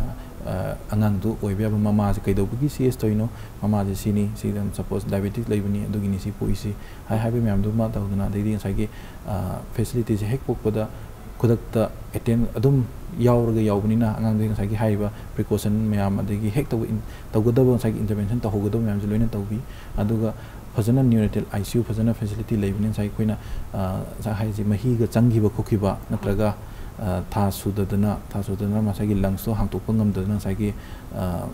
ꯑ, ꯑꯉꯥꯡꯗꯨ ꯑꯣꯏꯕ ꯌꯥꯕ ꯃꯃꯥꯁꯦ ꯀꯩꯗꯧꯕꯒꯤ ꯁꯤ ꯑꯦꯁ ꯇꯧꯔꯤꯅꯣ, ꯃꯃꯥꯁꯦ ꯁꯤꯅꯤ, ꯁꯤꯗ suppose diabetes ꯂꯩꯕꯅꯤ, ꯑꯗꯨꯒꯤꯅꯤ, ꯁꯤ ꯄꯣꯛꯏꯁꯤ ꯍꯥꯏ, ꯍꯥꯏꯕ ꯃꯌꯥꯝꯗꯨꯃ ꯇꯧꯗꯅ, ꯑꯗꯩꯗꯤ ꯉꯁꯥꯏꯒꯤ, ꯑ, facilityꯁꯦ ꯍꯦꯛ ꯄꯣꯛꯄꯗ ꯈꯨꯗꯛꯇ attend ꯑꯗꯨꯝ ꯌꯥꯎꯔꯒ ꯌꯥꯎꯕꯅꯤꯅ ꯑꯉꯥꯡꯗꯨꯒꯤ ꯉꯁꯥꯏꯒꯤ ꯍꯥꯏꯔꯤꯕ precaution ꯃꯌꯥꯝ, ꯑꯗꯒꯤ ꯍꯦꯛ ꯇꯧꯕ in-, ꯇꯧꯒꯗꯕ ꯉꯁꯥꯏꯒꯤ intervention ꯇꯧꯍꯧꯒꯗꯕ ꯃꯌꯥꯝꯁꯦ ꯂꯣꯏꯅ ꯇꯧꯕꯤ꯫ ꯑꯗꯨꯒ ꯐꯖꯅ neonatal I C U ꯐꯖꯅ facility ꯂꯩꯕꯅꯤꯅ ꯉꯁꯥꯏ ꯑꯩꯈꯣꯏꯅ, ꯑ, ꯉꯁꯥꯏ ꯍꯥꯏꯁꯦ ꯃꯍꯤꯒ ꯆꯪꯈꯤꯕ ꯈꯣꯠꯈꯤꯕ ꯅꯠꯇ꯭ꯔꯒ, ꯑ, ꯊꯥ ꯁꯨꯗꯗꯅ, ꯊꯥ ꯁꯨꯗꯗꯅ ꯉꯁꯥꯏꯒꯤ lungsꯇꯣ ꯍꯥꯡꯇꯣꯛꯄ ꯉꯝꯗꯗꯅ ꯉꯁꯥꯏꯒꯤ, ꯑ,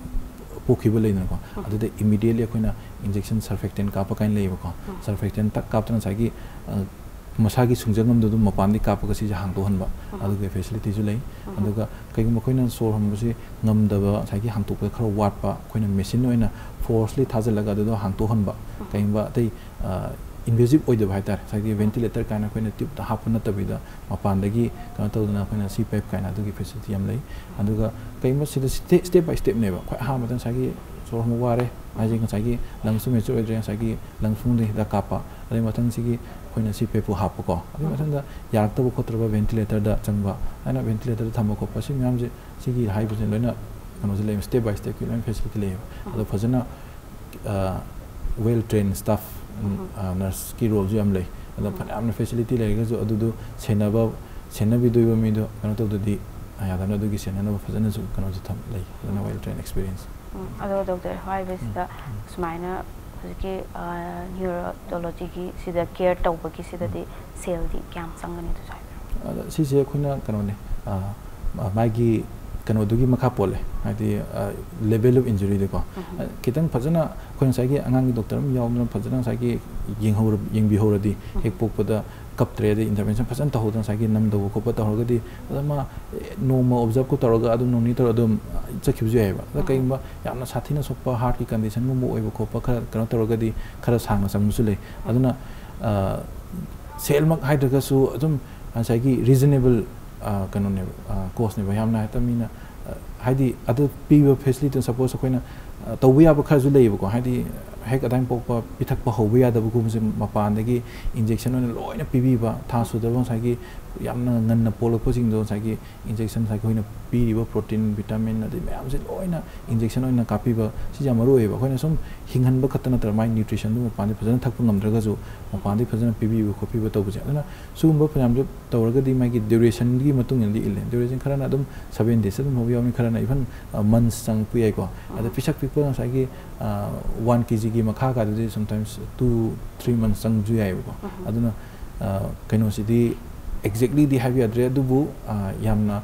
ꯄꯣꯛꯈꯤꯕ ꯂꯩꯗꯅꯀꯣ꯫ ꯑꯗꯨꯗ immediately ꯑꯩꯈꯣꯏꯅ injection surfactant ꯀꯥꯞꯄ ꯀꯥꯏꯅ ꯂꯩꯌꯦꯕꯀꯣ꯫ Surfactant ꯇꯛ ꯀꯥꯞꯇꯅ ꯉꯁꯥꯏꯒꯤ, ꯑ, ꯃꯁꯥꯒꯤ ꯁꯨꯡꯖꯪ ꯑꯃꯗꯣ ꯑꯗꯨꯝ ꯃꯄꯥꯟꯗꯒꯤ ꯀꯥꯞꯄꯒ ꯁꯤꯁꯦ ꯍꯥꯡꯗꯣꯛꯍꯟꯕ, ꯑꯗꯨꯒꯤ facilityꯁꯨ ꯂꯩ꯫ ꯑꯗꯨꯒ ꯀꯩꯒꯨꯝꯕ ꯑꯩꯈꯣꯏꯅ ꯁꯣꯔ ꯍꯣꯟꯕꯁꯤ ꯉꯝꯗꯕ, ꯉꯁꯥꯏꯒꯤ ꯍꯥꯡꯇꯣꯛꯄꯗ ꯈꯔ ꯋꯥꯠꯄ, ꯑꯩꯈꯣꯏꯅ machine ꯑꯣꯏꯅ forcefully ꯊꯥꯖꯤꯜꯂꯒ ꯑꯗꯨꯗꯣ ꯍꯥꯡꯇꯣꯛꯍꯟꯕ, ꯀꯩꯒꯨꯝꯕ ꯑꯇꯩ, ꯑ, invasive ꯑꯣꯏꯗꯕ ꯍꯥꯏꯇꯥꯔꯦ, ꯉꯁꯥꯏꯒꯤ ventilator ꯀꯥꯏꯅ ꯑꯩꯈꯣꯏꯅ tubeꯇ ꯍꯥꯞꯄ ꯅꯠꯇꯕꯤꯗ ꯃꯄꯥꯟꯗꯒꯤ ꯀꯩꯅꯣ ꯇꯧꯗꯅ ꯑꯩꯈꯣꯏꯅ C PAP ꯀꯥꯏꯅ ꯑꯗꯨꯒꯤ facility ꯌꯥꯝ ꯂꯩ꯫ ꯑꯗꯨꯒ ꯀꯩꯒꯨꯝꯕ ꯁꯤꯗ ste-, step by stepꯅꯦꯕ꯫ ꯑꯩꯈꯣꯏ ꯑꯍꯥꯟꯕꯗ ꯉꯁꯥꯏꯒꯤ ꯁꯣꯔ ꯍꯣꯟꯕ ꯋꯥꯔꯦ ꯍꯥꯏꯁꯦ, ꯉꯁꯥꯏꯒꯤ lungsꯇꯣ mature ꯑꯣꯏꯗ꯭ꯔꯦ, ꯉꯁꯥꯏꯒꯤ lung ꯐꯨꯡꯗ ꯍꯤꯗꯥꯛ ꯀꯥꯞꯄ, ꯑꯗꯩ ꯃꯊꯪꯁꯤꯒꯤ ꯑꯩꯈꯣꯏꯅ C PAPꯄꯨ ꯍꯥꯞꯄꯀꯣ, ꯑꯗꯩ ꯃꯊꯪꯗ ꯌꯥꯔꯛꯇꯕ ꯈꯣꯠꯇ꯭ꯔꯕ ventilatorꯗ ꯆꯪꯕ ꯍꯥꯏꯅ ventilatorꯗ ꯊꯝꯕ ꯈꯣꯠꯄ, ꯁꯤ ꯃꯌꯥꯝꯁꯦ, ꯁꯤꯒꯤ ꯍꯥꯏꯕꯁꯦ ꯂꯣꯏꯅ ꯀꯩꯅꯣꯁꯦ ꯂꯩ, step by stepꯀꯤ ꯂꯣꯏꯅ facility ꯂꯩꯌꯦꯕ꯫ ꯑꯗꯣ ꯐꯖꯅ, ꯑ, well trained staff, ꯎꯝ, ꯑ, nurseꯀꯤ roleꯁꯨ ꯌꯥꯝ ꯂꯩ꯫ ꯑꯗꯣ ꯐꯅꯌꯥꯝꯅ facility ꯂꯩꯔꯒꯁꯨ ꯑꯗꯨꯗꯣ ꯁꯦꯟꯅꯕ, ꯁꯦꯟꯅꯕꯤꯗꯣꯏꯕ ꯃꯤꯗꯣ ꯀꯩꯅꯣ ꯇꯧꯗꯗꯤ ꯌꯥꯗꯕꯅꯤꯅ ꯑꯗꯨꯒꯤ ꯁꯦꯟꯅꯅꯕ ꯐꯖꯅꯁꯨ ꯀꯩꯅꯣꯁꯨ ꯊꯝ-, ꯂꯩ, ꯐꯖꯅ well trained experience꯫ ꯎꯝ, ꯑꯗꯣ ꯗꯣꯛꯇꯔ ꯍꯥꯏꯕꯁꯤꯗ ꯁꯨꯃꯥꯏꯅ ꯍꯧꯖꯤꯛꯀꯤ, ꯑ, neonatologyꯒꯤ ꯁꯤꯗ care ꯇꯧꯕꯒꯤ ꯁꯤꯗꯗꯤ ꯁꯦꯜꯗꯤ ꯀꯌꯥꯝ ꯆꯪꯒꯅꯤ ꯑꯗꯨꯁꯨ ꯍꯥꯏꯕꯤꯔꯣ꯫ ꯑꯗ ꯁꯤꯁꯦ ꯑꯩꯈꯣꯏꯅ ꯀꯩꯅꯣꯅꯦ, ꯑ, ꯃꯥꯒꯤ ꯀꯩꯅꯣꯗꯨꯒꯤ ꯃꯈꯥ ꯄꯣꯜꯂꯦ, ꯍꯥꯏꯗꯤ level of injury ꯗꯀꯣ꯫ ꯈꯤꯇꯪ ꯐꯖꯅ ꯑꯩꯈꯣꯏ ꯉꯁꯥꯏꯒꯤ ꯑꯉꯥꯡꯒꯤ ꯗꯣꯛꯇꯔ ꯑꯃ ꯌꯥꯎꯗꯅ ꯐꯖꯅ ꯉꯁꯥꯏꯒꯤ ꯌꯦꯡꯍꯧꯔ ꯌꯦꯡꯕꯤꯍꯧꯔꯗꯤ, ꯍꯦꯛ ꯄꯣꯛꯄꯗ ꯀꯞꯇ꯭ꯔꯦ, ꯑꯗꯩ intervention ꯐꯖꯅ ꯇꯧꯍꯧꯗꯅ ꯉꯁꯥꯏꯒꯤ ꯅꯝꯗꯧꯕ ꯈꯣꯠꯄ ꯇꯧꯔꯒꯗꯤ, ꯑꯗꯨꯝ ꯃꯥ ꯅꯣꯡꯃ observe ꯀ ꯇꯧꯔꯒ ꯑꯗꯨꯝ ꯅꯣꯡ ꯅꯤꯅꯤ ꯇꯧꯔꯒ ꯑꯗꯨꯝ ꯆꯠꯈꯤꯕꯁꯨ ꯌꯥꯏꯑꯕ꯫ ꯑꯗ ꯀꯩꯒꯨꯝꯕ ꯌꯥꯝꯅ ꯁꯥꯊꯤꯅ ꯁꯣꯛꯄ heart ꯀꯤ condition ꯒꯨꯝꯕ ꯑꯣꯏꯕ ꯈꯣꯠꯄ ꯈꯔ ꯀꯩꯅꯣ ꯇꯧꯔꯒꯗꯤ ꯈꯔ ꯁꯥꯡꯅ ꯆꯪꯕꯁꯨ ꯂꯩ꯫ ꯑꯗꯨꯅ ꯁꯦꯜꯃꯛ ꯍꯥꯏꯗ꯭ꯔꯒꯁꯨ ꯑꯗꯨꯝ ꯉꯁꯥꯏꯒꯤ reasonable ꯀꯩꯅꯣꯅꯦꯕ, cost ꯅꯦꯕ꯫ ꯌꯥꯝꯅ ꯍꯦꯛꯇ ꯃꯤꯅ ꯍꯥꯏꯗꯤ ꯑꯗꯨ ꯄꯤꯕ facility, suppose ꯑꯩꯈꯣꯏꯅ ꯇꯧꯕ ꯌꯥꯕ ꯈꯔꯁꯨ ꯂꯩꯌꯦꯕꯀꯣ꯫ ꯍꯥꯏꯗꯤ ꯍꯦꯛ ꯑꯗꯥꯏꯅ ꯄꯣꯛꯄ ꯄꯤꯊꯛꯄ ꯍꯧꯕ ꯌꯥꯗꯕꯒꯨꯝꯕꯁꯦ ꯃꯄꯥꯟꯗꯒꯤ injection ꯑꯣꯏꯅ ꯂꯣꯏꯅ ꯄꯤꯕꯤꯕ, ꯊꯥ ꯁꯨꯗꯕ ꯉꯁꯥꯏꯒꯤ ꯌꯥꯝꯅ ꯉꯟꯅ ꯄꯣꯛꯂꯛꯄꯁꯤꯡꯗꯣ ꯉꯁꯥꯏꯒꯤ injection, ꯉꯁꯥꯏꯒꯤ ꯑꯩꯈꯣꯏꯅ ꯄꯤꯔꯤꯕ protein, vitamin ꯑꯗꯩ ꯃꯌꯥꯝꯁꯦ ꯂꯣꯏꯅ injection ꯑꯣꯏꯅ ꯀꯥꯞꯄꯤꯕ, ꯁꯤꯁꯦ ꯌꯥꯝ ꯃꯔꯨ ꯑꯣꯏꯌꯦꯕ꯫ ꯑꯩꯈꯣꯏꯅ ꯁꯨꯝ ꯍꯤꯡꯍꯟꯕ ꯈꯛꯇ ꯅꯠꯇꯅ ꯃꯥꯒꯤ nutrition ꯗꯨ ꯃꯄꯥꯟꯗꯒꯤ ꯐꯖꯅ ꯊꯛꯄ ꯉꯝꯗ꯭ꯔꯒꯁꯨ ꯃꯄꯥꯟꯗꯒꯤ ꯐꯖꯅ ꯄꯤꯕꯤꯕ ꯈꯣꯠꯄꯤꯕ ꯇꯧꯕꯁꯦ꯫ ꯑꯗꯨꯅ ꯁꯤꯒꯨꯝꯕ ꯐꯅꯌꯥꯝꯁꯦ ꯇꯧꯔꯒꯗꯤ ꯃꯥꯒꯤ duration ꯒꯤ ꯃꯇꯨꯡ ꯏꯟꯅꯗꯤ ꯏꯜꯂꯦ꯫ Duration ꯈꯔꯅ ꯑꯗꯨꯝ seven days ꯑꯗꯨꯝ ꯍꯧꯕ ꯌꯥꯎꯅꯤ, ꯈꯔꯅ even months ꯆꯪꯉꯛꯄ ꯌꯥꯏꯀꯣ꯫ ꯑꯗ ꯄꯤꯁꯛ ꯄꯤꯛꯄ ꯉꯁꯥꯏꯒꯤ one K G ꯒꯤ ꯃꯈꯥꯒꯗꯨꯗꯤ sometimes two three months ꯆꯪꯕꯁꯨ ꯌꯥꯏꯑꯕꯀꯣ꯫ ꯑꯗꯨꯅ ꯀꯩꯅꯣꯁꯤꯗꯤ exactly ꯗꯤ ꯍꯥꯏꯕ ꯌꯥꯗ꯭ꯔꯦ, ꯑꯗꯨꯕꯨ ꯌꯥꯝꯅ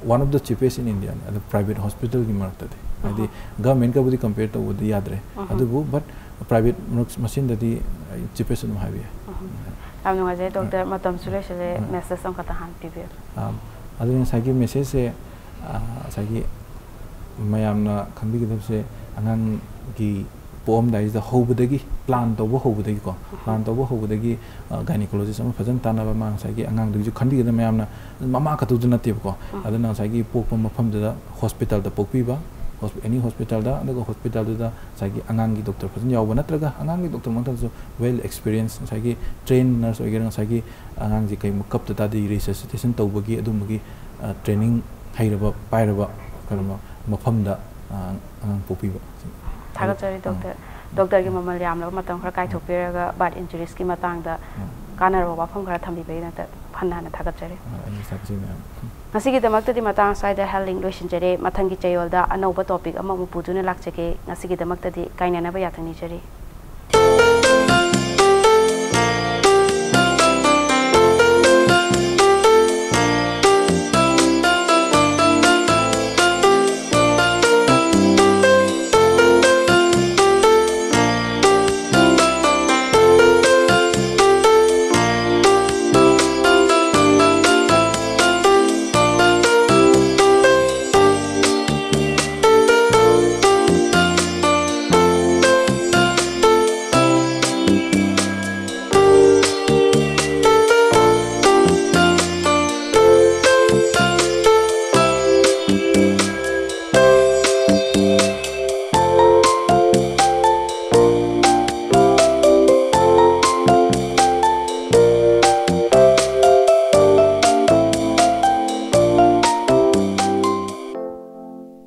one of the cheapest in India ꯅꯤ꯫ ꯑꯗꯣ private hospital ꯒꯤ ꯃꯔꯛꯇꯗꯤ, ꯍꯥꯏꯗꯤ government ꯀꯕꯨꯗꯤ compare ꯇꯧꯕꯗꯤ ꯌꯥꯗ꯭ꯔꯦ, ꯑꯗꯨꯕꯨ but private ꯃꯔꯛ ꯃꯁꯦꯟꯗꯗꯤ cheapest ꯑꯗꯨꯝ ꯍꯥꯏꯕ ꯌꯥꯏ꯫ ꯌꯥꯝ ꯅꯨꯡꯉꯥꯏꯖꯔꯦ doctor, ꯃꯇꯝꯁꯨ ꯂꯣꯏꯁꯤꯜꯂꯦ, message ꯑꯃꯈꯛꯇ ꯍꯥꯟꯅ ꯄꯤꯕꯤꯌꯨ꯫ ꯑꯗꯨꯅ ꯉꯁꯥꯏꯒꯤ message ꯁꯦ, ꯉꯁꯥꯏꯒꯤ ꯃꯌꯥꯝꯅ ꯈꯪꯕꯤꯒꯗꯕꯁꯦ, ꯑꯉꯥꯡꯒꯤ ꯄꯣꯛꯑꯝꯗꯥꯏꯁꯤꯗ ꯍꯧꯕꯗꯒꯤ, plan ꯇꯧꯕ ꯍꯧꯕꯗꯒꯤꯀꯣ, plan ꯇꯧꯕ ꯍꯧꯕꯗꯒꯤ gynecologist ꯑꯃ ꯐꯖꯅ ꯇꯥꯟꯅꯕ, ꯃꯥ ꯉꯁꯥꯏꯒꯤ ꯑꯉꯥꯡꯗꯨꯒꯤꯁꯨ ꯈꯟꯕꯤꯒꯗꯕ ꯃꯌꯥꯝꯅ, ꯃꯃꯥ ꯈꯛꯇꯗꯨ ꯅꯠꯇꯦꯕꯀꯣ꯫ ꯑꯗꯨꯅ ꯉꯁꯥꯏꯒꯤ ꯄꯣꯛꯄ ꯃꯐꯝꯗꯨꯗ hospital ꯗ ꯄꯣꯛꯄꯤꯕ, any hospital ꯗ, ꯑꯗꯨꯒ hospital ꯗꯨꯗ ꯉꯁꯥꯏꯒꯤ ꯑꯉꯥꯡꯒꯤ doctor ꯐꯖꯅ ꯌꯥꯎꯕ, ꯅꯠꯇ꯭ꯔꯒ ꯑꯉꯥꯡꯒꯤ doctor ꯃꯛꯇꯁꯨ well experience, ꯉꯁꯥꯏꯒꯤ trained nurse ꯑꯣꯏꯒꯦꯔꯥ, ꯉꯁꯥꯏꯒꯤ ꯑꯉꯥꯡꯁꯦ ꯀꯩꯒꯨꯝꯕ ꯀꯞꯇ ꯇꯥꯔꯗꯤ resuscitation ꯇꯧꯕꯒꯤ ꯑꯗꯨꯝꯕꯒꯤ training ꯍꯩꯔꯕ ꯄꯥꯏꯔꯕ ꯀꯩꯅꯣ ꯃꯐꯝꯗ ꯑꯉꯥꯡ ꯄꯣꯛꯄꯤꯕ꯫ ꯊꯥꯒꯠꯆꯔꯤ doctor꯫ Doctor ꯒꯤ ꯃꯃꯜ ꯌꯥꯝꯂꯕ ꯃꯇꯝ ꯈꯔ ꯀꯥꯏꯊꯣꯛꯄꯤꯔꯒ birth injuries ꯀꯤ ꯃꯇꯥꯡꯗ ꯀꯥꯟꯅꯔꯕ ꯋꯥꯐꯝ ꯈꯔ ꯊꯝꯕꯤꯕꯒꯤꯗꯃꯛꯇ ꯍꯟꯅ ꯍꯟꯅ ꯊꯥꯒꯠꯆꯔꯤ꯫ ꯑ, ꯑꯩꯁꯨ ꯊꯥꯒꯠꯆꯔꯤ ꯃꯌꯥꯝ꯫ ꯉꯁꯤꯒꯤꯗꯃꯛꯇꯗꯤ ꯃꯇꯥꯡ ꯑꯁ꯭ꯋꯥꯏꯗ ꯍꯦꯜꯂꯤꯡ ꯂꯣꯏꯁꯤꯟꯖꯔꯦ꯫ ꯃꯊꯪꯒꯤ ꯆꯌꯣꯜꯗ ꯑꯅꯧꯕ topic ꯑꯃꯃꯨꯛ ꯄꯨꯗꯨꯅ ꯂꯥꯛꯆꯒꯦ꯫ ꯉꯁꯤꯒꯤꯗꯃꯛꯇꯗꯤ ꯀꯥꯏꯅꯅꯕ ꯌꯥꯊꯪ ꯅꯤꯖꯔꯤ꯫